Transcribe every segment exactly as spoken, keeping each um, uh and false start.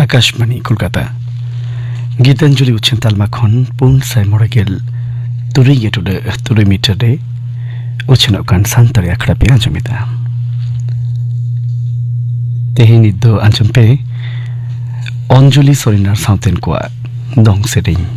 ᱟᱠᱟᱥᱵᱟᱱᱤ ᱠᱳᱞᱠᱟᱛᱟ᱾ ᱜᱤᱛᱟᱧᱡᱚᱞᱤ ᱩᱪᱷᱟᱹᱱ ᱛᱟᱞᱢᱟ ᱠᱷᱚᱱ ᱯᱩᱱ ᱥᱟᱭ ᱢᱚᱬᱮ ᱜᱮᱞ ᱛᱩᱨᱩᱭ ᱜᱮ ᱴᱩᱰᱟᱹᱜ ᱛᱩᱨᱩᱭ ᱢᱤᱴᱟᱨ ᱨᱮ ᱩᱪᱷᱟᱹᱱᱚᱜ ᱠᱟᱱ ᱥᱟᱱᱛᱟᱲᱤ ᱟᱠᱷᱲᱟ ᱯᱮ ᱟᱸᱡᱚᱢᱮᱫᱟ᱾ ᱛᱮᱦᱮᱧ ᱱᱤᱛ ᱫᱚ ᱟᱸᱡᱚᱢ ᱯᱮ ᱚᱧᱡᱚᱞᱤ ᱥᱚᱨᱮᱱ ᱟᱨ ᱥᱟᱶᱛᱮᱱ ᱠᱚᱣᱟᱜ ᱫᱚᱝ ᱥᱮᱨᱮᱧ᱾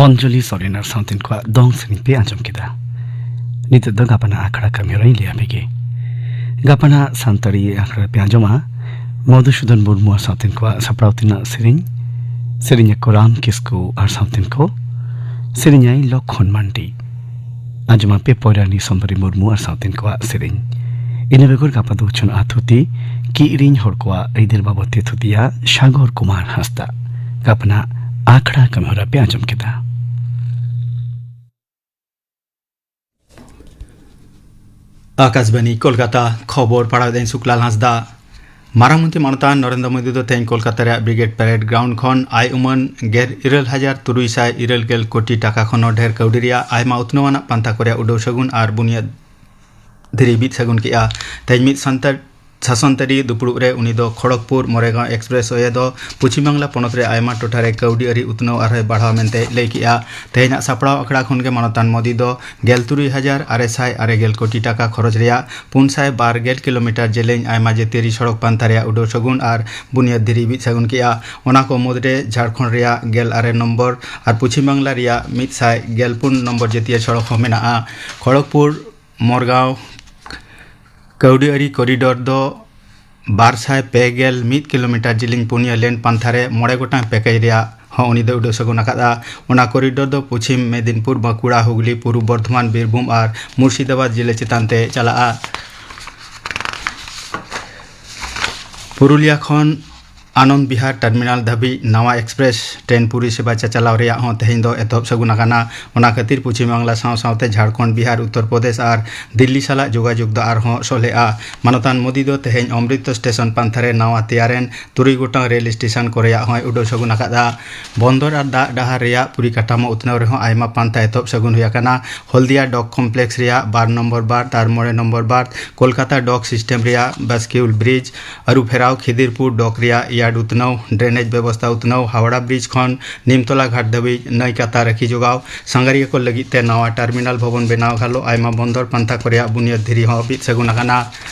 ᱚᱧᱡᱚᱞᱤ ᱥᱚᱨᱮᱱ ᱟᱨ ᱥᱟᱶᱛᱮᱱ ᱠᱚᱣᱟᱜ ᱫᱚᱝ ᱥᱮᱨᱮᱧ ᱯᱮ ᱟᱸᱡᱚᱢ ᱠᱮᱫᱟ᱾ ᱱᱤᱛᱚᱜ ᱫᱚ ᱜᱟᱯᱟᱱᱟᱜ ᱟᱠᱷᱲᱟ ᱠᱟᱹᱢᱤ ᱦᱚᱨᱟᱧ ᱞᱟᱹᱭ ᱟᱯᱮ ᱜᱮ᱾ ᱜᱟᱯᱟᱱᱟᱜ ᱥᱟᱱᱛᱟᱲᱤ ᱟᱠᱷᱲᱟ ᱨᱮᱯᱮ ᱟᱸᱡᱚᱢᱟ ᱢᱚᱫᱷᱩᱥᱩᱫᱚᱱ ᱢᱩᱨᱢᱩ ᱟᱨ ᱥᱟᱶᱛᱮᱱ ᱠᱚᱣᱟᱜ ᱥᱟᱯᱲᱟᱣ ᱛᱮᱱᱟᱜ ᱥᱮᱨᱮᱧ᱾ ᱥᱮᱨᱮᱧᱟᱠᱚ ᱨᱟᱢ ᱠᱤᱥᱠᱩ ᱟᱨ ᱥᱟᱶᱛᱮᱱ ᱠᱚ᱾ ᱥᱮᱨᱮᱧᱟᱭ ᱞᱚᱠᱷᱚᱱ ᱢᱟᱱᱰᱤ᱾ ᱟᱸᱡᱚᱢᱟᱯᱮ ᱯᱚᱭᱨᱟᱱᱤ ᱥᱚᱢᱵᱟᱨᱤ ᱢᱩᱨᱢᱩ ᱟᱨ ᱥᱟᱶᱛᱮᱱ ᱠᱚᱣᱟᱜ ᱥᱮᱨᱮᱧ᱾ ᱤᱱᱟᱹ ᱵᱮᱜᱚᱨ ᱜᱟᱯᱟ ᱫᱚ ᱩᱪᱷᱟᱹᱱᱚᱜᱼᱟ ᱛᱷᱩᱛᱤ᱾ ᱠᱤ ᱤᱨᱤᱧ ᱦᱚᱲ ᱠᱚᱣᱟᱜ ᱟᱹᱭᱫᱟᱹᱨ ᱵᱟᱵᱚᱫ ᱛᱮ ᱛᱷᱩᱛᱤᱭᱟ ᱥᱟᱜᱚᱨ ᱠᱩᱢᱟᱨ ᱦᱟᱸᱥᱫᱟ᱾ ᱜᱟᱯᱟᱱᱟᱜ ᱟᱠᱷᱲᱟ ᱠᱟᱹᱢᱤ ᱦᱚᱨᱟ ᱯᱮ ᱟᱸᱡᱚᱢ ᱠᱮᱫᱟ᱾ ᱟᱠᱟᱥᱵᱟᱱᱤ ᱠᱳᱞᱠᱟᱛᱟ, ᱠᱷᱚᱵᱚᱨ ᱯᱟᱲᱦᱟᱣᱮᱫᱟᱹᱧ ᱥᱩᱠᱞᱟᱞ ᱦᱟᱸᱥᱫᱟ᱾ ᱢᱟᱨᱟᱝ ᱢᱚᱱᱛᱨᱤ ᱢᱟᱱᱚᱛᱟᱱ ᱱᱚᱨᱮᱱᱫᱨᱚ ᱢᱳᱫᱤ ᱫᱚ ᱛᱮᱦᱮᱧ ᱠᱳᱞᱠᱟᱛᱟ ᱨᱮᱭᱟᱜ ᱵᱨᱤᱜᱮᱰ ᱯᱮᱨᱮᱰ ᱜᱨᱟᱣᱩᱱᱰ ᱠᱷᱚᱱ ᱟᱭ ᱩᱢᱟᱹᱱ ᱜᱮᱞ ᱤᱨᱟᱹᱞ ᱦᱟᱡᱟᱨ ᱛᱩᱨᱩᱭ ᱥᱟᱭ ᱤᱨᱟᱹᱞ ᱜᱮᱞ ᱠᱳᱴᱤ ᱴᱟᱠᱟ ᱠᱷᱚᱱ ᱦᱚᱸ ᱰᱷᱮᱨ ᱠᱟᱹᱣᱰᱤ ᱨᱮᱭᱟᱜ ᱟᱭᱢᱟ ᱩᱛᱱᱟᱹᱣ ᱟᱱᱟᱜ ᱯᱟᱱᱛᱷᱟ ᱠᱚ ᱨᱮᱭᱟᱜ ᱩᱰᱟᱹᱣ ᱥᱟᱹᱜᱩᱱ ᱟᱨ ᱵᱩᱱᱤᱭᱟᱹᱫ ᱫᱷᱤᱨᱤ ᱵᱤᱫ ᱥᱟᱹᱜᱩᱱ ᱠᱮᱫᱼᱟ᱾ ᱛᱮᱦᱮᱧ ᱢᱤᱫ ᱥᱟᱱᱛᱟᱲ ᱥᱟᱥᱚᱱ ᱛᱟᱹᱨᱤ ᱫᱩᱯᱲᱩᱵ ᱨᱮ ᱩᱱᱤ ᱫᱚ ᱠᱷᱚᱲᱚᱜᱽᱯᱩᱨ ᱢᱚᱨᱮᱜᱟᱸᱣ ᱮᱠᱥᱯᱨᱮᱥ ᱳᱭᱮ ᱫᱚ ᱯᱚᱪᱷᱤᱢ ᱵᱟᱝᱞᱟ ᱯᱚᱱᱚᱛ ᱨᱮ ᱟᱭᱢᱟ ᱴᱚᱴᱷᱟ ᱨᱮ ᱠᱟᱹᱣᱰᱤ ᱟᱹᱨᱤ ᱩᱛᱱᱟᱹᱣ ᱟᱨᱦᱚᱸᱭ ᱵᱟᱲᱦᱟᱣ ᱢᱮᱱᱛᱮ ᱞᱟᱹᱭ ᱠᱮᱫᱼᱟ᱾ ᱛᱮᱦᱮᱧᱟᱜ ᱥᱟᱯᱲᱟᱣ ᱟᱠᱷᱲᱟ ᱠᱷᱚᱱ ᱜᱮ ᱢᱟᱱᱚᱛᱟᱱ ᱢᱳᱫᱤ ᱫᱚ ᱜᱮᱞ ᱛᱩᱨᱩᱭ ᱦᱟᱡᱟᱨ ᱟᱨᱮ ᱥᱟᱭ ᱟᱨᱮ ᱜᱮᱞ ᱠᱳᱴᱤ ᱴᱟᱠᱟ ᱠᱷᱚᱨᱚᱪ ᱨᱮᱭᱟᱜ ᱯᱩᱱ ᱥᱟᱭ ᱵᱟᱨ ᱜᱮᱞ ᱠᱤᱞᱳᱢᱤᱴᱟᱨ ᱡᱮᱞᱮᱧ ᱟᱭᱢᱟ ᱡᱟᱹᱛᱤᱭᱟᱹᱨᱤ ᱥᱚᱲᱚᱠ ᱯᱟᱱᱛᱷᱟ ᱨᱮᱭᱟᱜ ᱩᱰᱟᱹᱣ ᱥᱟᱹᱜᱩᱱ ᱟᱨ ᱵᱩᱱᱤᱭᱟᱹᱫ ᱫᱷᱤᱨᱤ ᱵᱤᱫ ᱥᱟᱹᱜᱩᱱ ᱠᱮᱫᱼᱟ᱾ ᱚᱱᱟ ᱠᱚ ᱢᱩᱫᱽᱨᱮ ᱡᱷᱟᱲᱠᱷᱚᱸᱰ ᱨᱮᱭᱟᱜ ᱜᱮᱞ ᱟᱨᱮ ᱱᱚᱢᱵᱚᱨ ᱟᱨ ᱯᱚᱪᱷᱤᱢ ᱵᱟᱝᱞᱟ ᱨᱮᱭᱟᱜ ᱢᱤᱫ ᱥᱟᱭ ᱜᱮᱞ ᱯᱩᱱ ᱱᱚᱢᱵᱚᱨ ᱡᱟᱹᱛᱤᱭᱟᱹᱨᱤ ᱥᱚᱲᱚᱠ ᱦᱚᱸ ᱢᱮᱱᱟᱜᱼᱟ᱾ ᱠᱷᱚᱲᱚᱜᱽᱯᱩᱨ ᱢᱚᱨᱜᱟᱸᱣ ᱠᱟᱹᱣᱰᱤ ᱟᱹᱨᱤ ᱠᱚᱨᱤᱰᱚᱨ ᱫᱚ ᱵᱟᱨ ᱥᱟᱭ ᱯᱮ ᱜᱮᱞ ᱢᱤᱫ ᱠᱤᱞᱳᱢᱤᱴᱟᱨ ᱡᱤᱞᱤᱧ ᱯᱩᱱᱭᱟᱹ ᱞᱮᱱ ᱯᱟᱱᱛᱷᱟ ᱨᱮ ᱢᱚᱬᱮ ᱜᱚᱴᱟᱝ ᱯᱮᱠᱮᱡᱽ ᱨᱮᱭᱟᱜ ᱦᱚᱸ ᱩᱱᱤ ᱫᱚ ᱩᱰᱟᱹᱣ ᱥᱟᱹᱜᱩᱱ ᱟᱠᱟᱫᱼᱟ᱾ ᱚᱱᱟ ᱠᱚᱨᱤᱰᱚᱨ ᱫᱚ ᱯᱚᱪᱷᱤᱢ ᱢᱮᱫᱤᱱᱯᱩᱨ, ᱵᱟᱸᱠᱩᱲᱟ, ᱦᱩᱜᱽᱞᱤ, ᱯᱩᱨᱩᱵ ᱵᱚᱨᱫᱷᱚᱢᱟᱱ, ᱵᱤᱨᱵᱷᱩᱢ ᱟᱨ ᱢᱩᱨᱥᱤᱫᱟᱵᱟᱫᱽ ᱡᱮᱞᱟ ᱪᱮᱛᱟᱱ ᱛᱮ ᱪᱟᱞᱟᱜᱼᱟ᱾ ᱯᱩᱨᱩᱞᱤᱭᱟ ᱠᱷᱚᱱ ᱟᱱᱚᱱᱫ ᱵᱤᱦᱟᱨ ᱴᱟᱨᱢᱤᱱᱟᱞ ᱫᱷᱟᱹᱵᱤᱡ ᱱᱟᱣᱟ ᱮᱠᱥᱯᱨᱮᱥ ᱴᱨᱮᱱ ᱯᱚᱨᱤᱥᱮᱵᱟ ᱪᱟᱪᱟᱞᱟᱣ ᱨᱮᱭᱟᱜ ᱦᱚᱸ ᱛᱮᱦᱮᱧ ᱫᱚ ᱮᱛᱚᱦᱚᱵ ᱥᱟᱹᱜᱩᱱ ᱟᱠᱟᱱᱟ᱾ ᱚᱱᱟ ᱠᱷᱟᱹᱛᱤᱨ ᱯᱚᱪᱷᱤᱢ ᱵᱟᱝᱞᱟ ᱥᱟᱶ ᱥᱟᱶᱛᱮ ᱡᱷᱟᱲᱠᱷᱚᱸᱰ, ᱵᱤᱦᱟᱨ, ᱩᱛᱛᱚᱨ ᱯᱨᱚᱫᱮᱥ ᱟᱨ ᱫᱤᱞᱞᱤ ᱥᱟᱞᱟᱜ ᱡᱳᱜᱟᱡᱳᱜᱽ ᱫᱚ ᱟᱨᱦᱚᱸ ᱥᱚᱞᱦᱮᱜᱼᱟ᱾ ᱢᱟᱱᱚᱛᱟᱱ ᱢᱳᱫᱤ ᱫᱚ ᱛᱮᱦᱮᱧ ᱚᱢᱨᱤᱛ ᱥᱴᱮᱥᱚᱱ ᱯᱟᱱᱛᱷᱟ ᱨᱮ ᱱᱟᱣᱟ ᱛᱮᱭᱟᱨᱮᱱ ᱛᱩᱨᱩᱭ ᱜᱚᱴᱟᱝ ᱨᱮᱞ ᱥᱴᱮᱥᱚᱱ ᱠᱚ ᱨᱮᱭᱟᱜ ᱦᱚᱸᱭ ᱩᱰᱟᱹᱣ ᱥᱟᱹᱜᱩᱱ ᱟᱠᱟᱫᱼᱟ᱾ ᱵᱚᱱᱫᱚᱨ ᱟᱨ ᱫᱟᱜ ᱰᱟᱦᱟᱨ ᱨᱮᱭᱟᱜ ᱯᱚᱨᱤᱠᱟᱴᱷᱟᱢᱳ ᱩᱛᱱᱟᱹᱣ ᱨᱮᱦᱚᱸ ᱟᱭᱢᱟ ᱯᱟᱱᱛᱷᱟ ᱮᱛᱚᱦᱚᱵ ᱥᱟᱹᱜᱩᱱ ᱦᱩᱭ ᱟᱠᱟᱱᱟ᱾ ᱦᱚᱞᱫᱤᱭᱟ ᱰᱚᱠ ᱠᱚᱢᱯᱞᱮᱠᱥ ᱨᱮᱭᱟᱜ ᱵᱟᱨ ᱱᱚᱢᱵᱚᱨ ᱵᱟᱨᱛᱷ ᱟᱨ ᱢᱚᱬᱮ number birth, Kolkata doc system ᱨᱮᱭᱟᱜ ᱵᱟᱥᱠᱤᱭᱩᱞ ᱵᱨᱤᱡᱽ ᱟᱹᱨᱩ ᱯᱷᱮᱨᱟᱣ, ᱠᱷᱤᱫᱤᱨᱯᱩᱨ ᱰᱚᱠ ᱨᱮᱭᱟᱜ ᱭᱟᱨᱰ ᱩᱛᱱᱟᱹᱣ, ᱰᱨᱮᱱᱮᱡᱽ ᱵᱮᱵᱚᱥᱛᱷᱟ ᱩᱛᱱᱟᱹᱣ, ᱦᱟᱣᱲᱟ ᱵᱨᱤᱡᱽ ᱠᱷᱚᱱ ᱱᱤᱢᱛᱚᱞᱟ ᱜᱷᱟᱴ ᱫᱷᱟᱹᱵᱤᱡ ᱱᱟᱹᱭ ᱠᱟᱛᱟ ᱨᱟᱹᱠᱷᱤ ᱡᱚᱜᱟᱣ, ᱥᱟᱸᱜᱷᱟᱨᱤᱭᱟᱹ ᱠᱚ ᱞᱟᱹᱜᱤᱫ ᱛᱮ ᱱᱟᱣᱟ ᱴᱟᱨᱢᱤᱱᱟᱞ ᱵᱷᱚᱵᱚᱱ ᱵᱮᱱᱟᱣ ᱜᱷᱟᱞᱚ, ᱟᱭᱢᱟ ᱵᱚᱱᱫᱚᱨ ᱯᱟᱱᱛᱷᱟ ᱠᱚ ᱨᱮᱭᱟᱜ ᱵᱩᱱᱤᱭᱟᱹᱫ ᱫᱷᱤᱨᱤ ᱦᱚᱸ ᱵᱤᱫ ᱥᱟᱹᱜᱩᱱ ᱟᱠᱟᱱᱟ᱾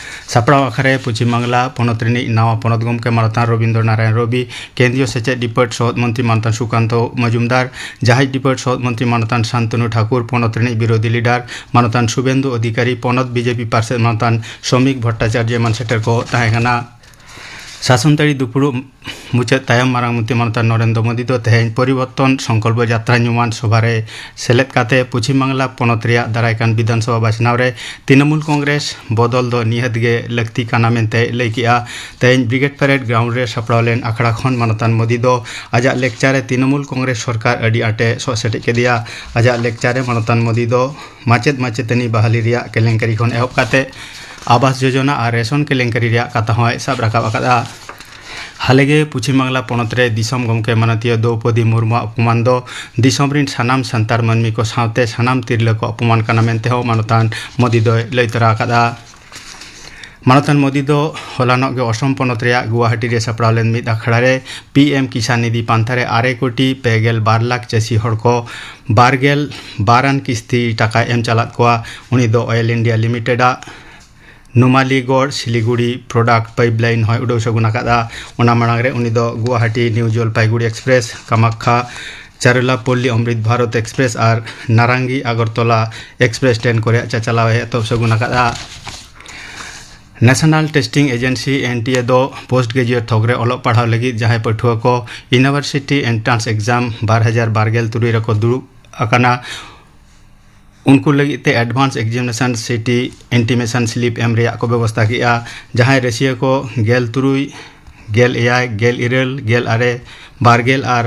ᱥᱟᱯᱲᱟᱣ ᱟᱠᱷᱲᱟ ᱨᱮ ᱯᱚᱪᱷᱤᱢ ᱵᱟᱝᱞᱟ ᱯᱚᱱᱚᱛ ᱨᱤᱱᱤᱡ ᱱᱟᱣᱟ ᱯᱚᱱᱚᱛ ᱜᱚᱢᱠᱮ ᱢᱟᱱᱚᱛᱟᱱ ᱨᱚᱵᱤᱱᱫᱨᱚ ᱱᱟᱨᱟᱭᱚᱱ ᱨᱚᱵᱤ, ᱠᱮᱱᱫᱨᱤᱭᱚ ᱥᱮᱪᱮᱫ ᱰᱤᱯᱟᱨᱴ ᱥᱚᱦᱚᱫ ᱢᱚᱱᱛᱨᱤ ᱢᱟᱱᱚᱛᱟᱱ ᱥᱩᱠᱟᱱᱛᱚ ᱢᱚᱡᱩᱢᱫᱟᱨ, ᱡᱟᱦᱟᱡᱽ ᱰᱤᱯᱟᱨᱴ ᱥᱚᱦᱚᱫ ᱢᱚᱱᱛᱨᱤ ᱢᱟᱱᱚᱛᱟᱱ ᱥᱟᱱᱛᱚᱱᱩ ᱴᱷᱟᱠᱩᱨ, ᱯᱚᱱᱚᱛ ᱨᱤᱱᱤᱡ ᱵᱤᱨᱳᱫᱷᱤ ᱞᱤᱰᱟᱨ ᱢᱟᱱᱚᱛᱟᱱ ᱥᱩᱵᱮᱱᱫᱩ ᱚᱫᱷᱤᱠᱟᱨᱤ, ᱯᱚᱱᱚᱛ ᱵᱤᱡᱮᱯᱤ ᱯᱟᱨᱥᱮᱫ ᱢᱟᱱᱚᱛᱟᱱ ᱥᱚᱢᱤᱠ ᱵᱷᱚᱴᱴᱟᱪᱟᱨᱡᱚ ᱮᱢᱟᱱ ᱥᱮᱴᱮᱨ ᱠᱚ ᱛᱟᱦᱮᱸ ᱠᱟᱱᱟ᱾ ᱥᱟᱥᱚᱱᱛᱟᱹᱲᱤ ᱫᱩᱯᱲᱩᱵ ᱢᱩᱪᱟᱹᱫ ᱛᱟᱭᱚᱢ ᱢᱟᱨᱟᱝ ᱢᱚᱱᱛᱨᱤ ᱢᱟᱱᱚᱛᱟᱱ ᱱᱚᱨᱮᱱᱫᱨᱚ ᱢᱳᱫᱤ ᱫᱚ ᱛᱮᱦᱮᱧ ᱯᱚᱨᱤᱵᱚᱨᱛᱚᱱ ᱥᱚᱝᱠᱚᱞᱯᱚ ᱡᱟᱛᱨᱟ ᱧᱩᱢᱟᱱ ᱥᱚᱵᱷᱟ ᱨᱮ ᱥᱮᱞᱮᱫ ᱠᱟᱛᱮ ᱯᱚᱪᱷᱤᱢ ᱵᱟᱝᱞᱟ ᱯᱚᱱᱚᱛ ᱨᱮᱭᱟᱜ ᱫᱟᱨᱟᱭ ᱠᱟᱱ ᱵᱤᱫᱷᱟᱱ ᱥᱚᱵᱷᱟ ᱵᱟᱪᱷᱱᱟᱣ ᱨᱮ ᱛᱨᱤᱱᱚᱢᱩᱞ ᱠᱚᱝᱜᱨᱮᱥ ᱵᱚᱫᱚᱞ ᱫᱚ ᱱᱤᱦᱟᱹᱛ ᱜᱮ ᱞᱟᱹᱠᱛᱤ ᱠᱟᱱᱟ ᱢᱮᱱᱛᱮᱭ ᱞᱟᱹᱭ ᱠᱮᱫᱼᱟ᱾ ᱛᱮᱦᱮᱧ ᱵᱨᱤᱜᱮᱰ ᱯᱮᱨᱮᱰ ᱜᱨᱟᱣᱩᱱᱰ ᱨᱮ ᱥᱟᱯᱲᱟᱣ ᱞᱮᱱ ᱟᱠᱷᱲᱟ ᱠᱷᱚᱱ ᱢᱟᱱᱚᱛᱟᱱ ᱢᱳᱫᱤ ᱫᱚ ᱟᱡᱟᱜ ᱞᱮᱠᱪᱟᱨ ᱨᱮ ᱛᱨᱤᱱᱚᱢᱩᱞ ᱠᱚᱝᱜᱨᱮᱥ ᱥᱚᱨᱠᱟᱨ ᱟᱹᱰᱤ ᱟᱸᱴᱮ ᱥᱚᱜ ᱥᱮᱴᱮᱡ ᱠᱮᱫᱮᱭᱟ᱾ ᱟᱡᱟᱜ ᱞᱮᱠᱪᱟᱨ ᱨᱮ ᱢᱟᱱᱚᱛᱟᱱ ᱢᱳᱫᱤ ᱫᱚ ᱢᱟᱪᱮᱫ ᱢᱟᱪᱮᱛᱟᱹᱱᱤ ᱵᱟᱦᱟᱞᱤ ᱨᱮᱭᱟᱜ ᱠᱮᱞᱮᱝᱠᱟᱨᱤ ᱠᱷᱚᱱ ᱮᱦᱚᱵ ᱠᱟᱛᱮ ᱟᱵᱟᱥ ᱡᱳᱡᱚᱱᱟ ᱟᱨ ᱨᱮᱥᱚᱱ ᱠᱮᱞᱮᱝᱠᱟᱨᱤ ᱨᱮᱭᱟᱜ ᱠᱟᱛᱷᱟ ᱦᱚᱸᱭ ᱥᱟᱵ ᱨᱟᱠᱟᱵ ᱟᱠᱟᱫᱼᱟ᱾ ᱦᱟᱞᱮᱜᱮ ᱯᱚᱪᱷᱤᱢ ᱵᱟᱝᱞᱟ ᱯᱚᱱᱚᱛ ᱨᱮ ᱫᱤᱥᱚᱢ ᱜᱚᱢᱠᱮ ᱢᱟᱱᱚᱛᱤᱭᱟᱹ ᱫᱨᱚᱣᱯᱚᱫᱤ ᱢᱩᱨᱢᱩᱣᱟᱜ ᱚᱯᱚᱢᱟᱱ ᱫᱚ ᱫᱤᱥᱚᱢ ᱨᱤᱱ ᱥᱟᱱᱟᱢ ᱥᱟᱱᱛᱟᱲ ᱢᱟᱹᱱᱢᱤ ᱠᱚ ᱥᱟᱶᱛᱮ ᱥᱟᱱᱟᱢ ᱛᱤᱨᱞᱟᱹ ᱠᱚ ᱚᱯᱚᱢᱟᱱ ᱠᱟᱱᱟ ᱢᱮᱱᱛᱮ ᱦᱚᱸ ᱢᱟᱱᱚᱛᱟᱱ ᱢᱳᱫᱤ ᱫᱚᱭ ᱞᱟᱹᱭ ᱛᱚᱨᱟ ᱟᱠᱟᱫᱼᱟ᱾ ᱢᱟᱱᱚᱛᱟᱱ ᱢᱳᱫᱤ ᱫᱚ ᱦᱚᱞᱟᱱᱚᱜ ᱜᱮ ᱚᱥᱚᱢ ᱯᱚᱱᱚᱛ ᱨᱮᱭᱟᱜ ᱜᱩᱣᱟᱦᱟᱴᱤ ᱨᱮ ᱥᱟᱯᱲᱟᱣ ᱞᱮᱱ ᱢᱤᱫ ᱟᱠᱷᱲᱟ ᱨᱮ ᱯᱤ ᱮᱢ ᱠᱤᱥᱟᱱ ᱱᱤᱫᱷᱤ ᱯᱟᱱᱛᱷᱟ ᱨᱮ ᱟᱨᱮ ᱠᱳᱴᱤ ᱯᱮ ᱜᱮᱞ ᱵᱟᱨ ᱞᱟᱠᱷ ᱪᱟᱹᱥᱤ ᱦᱚᱲ ᱠᱚ ᱵᱟᱨ ᱜᱮᱞ ᱵᱟᱨ ᱟᱱ ᱠᱤᱥᱛᱤ ᱴᱟᱠᱟᱭ ᱮᱢ ᱪᱟᱞᱟᱫ ᱠᱚᱣᱟ᱾ ᱩᱱᱤ ᱫᱚ ᱚᱭᱮᱞ ᱤᱱᱰᱤᱭᱟ ᱞᱤᱢᱤᱴᱮᱰ ᱟᱜ ᱱᱩᱢᱟᱞᱤᱜᱚᱲ ᱥᱤᱞᱤᱜᱩᱲᱤ ᱯᱨᱚᱰᱟᱠᱴ ᱯᱟᱭᱤᱯᱞᱟᱭᱤᱱ ᱦᱚᱸᱭ ᱩᱰᱟᱹᱣ ᱥᱟᱹᱜᱩᱱ ᱟᱠᱟᱫᱼᱟ᱾ ᱚᱱᱟ ᱢᱟᱲᱟᱝ ᱨᱮ ᱩᱱᱤ ᱫᱚ Guwahati new Jalpaiguri express, Kamakhya Charlapalli Amrit Bharat express ᱟᱨ ᱱᱟᱨᱟᱝᱜᱤ ᱟᱜᱚᱨᱛᱚᱞᱟ ᱮᱠᱥᱯᱨᱮᱥ ᱴᱨᱮᱱ ᱠᱚ ᱨᱮᱭᱟᱜ ᱪᱟᱪᱟᱞᱟᱣ ᱮ ᱮᱛᱚᱦᱚᱵ ᱥᱟᱹᱜᱩᱱ ᱟᱠᱟᱫᱼᱟ᱾ National testing agency, N T A, ᱫᱚ ᱯᱳᱥᱴ ᱜᱨᱮᱡᱩᱭᱮᱴ ᱛᱷᱚᱠ ᱨᱮ ᱚᱞᱚᱜ ᱯᱟᱲᱦᱟᱣ ᱞᱟᱹᱜᱤᱫ ᱡᱟᱦᱟᱸᱭ ᱯᱟᱹᱴᱷᱩᱣᱟᱹ ᱠᱚ ᱤᱭᱩᱱᱤᱵᱷᱟᱨᱥᱤᱴᱤ ᱮᱱᱴᱨᱟᱱᱥ ᱮᱠᱡᱟᱢ ᱵᱟᱨ ᱦᱟᱡᱟᱨ ᱵᱟᱨ ᱜᱮᱞ ᱛᱩᱨᱩᱭ ᱨᱮᱠᱚ ᱫᱩᱲᱩᱵ ᱟᱠᱟᱱᱟ, ᱩᱱᱠᱩ ᱞᱟᱹᱜᱤᱫ ᱛᱮ ᱮᱰᱵᱷᱟᱱᱥ ᱮᱠᱡᱟᱢᱤᱱᱮᱥᱚᱱ ᱥᱤᱴᱤ ᱤᱱᱴᱤᱢᱮᱥᱚᱱ ᱥᱞᱤᱯ ᱮᱢ ᱨᱮᱭᱟᱜ ᱠᱚ ᱵᱮᱵᱚᱥᱛᱟ ᱠᱮᱫᱼᱟ᱾ ᱡᱟᱦᱟᱸᱭ ᱨᱟᱹᱥᱤᱭᱟᱹ ᱠᱚ ᱜᱮᱞ ᱛᱩᱨᱩᱭ, ᱜᱮᱞ ᱮᱭᱟᱭ, ᱜᱮᱞ ᱤᱨᱟᱹᱞ, ᱜᱮᱞ ᱟᱨᱮ, ᱵᱟᱨ ᱜᱮᱞ ᱟᱨ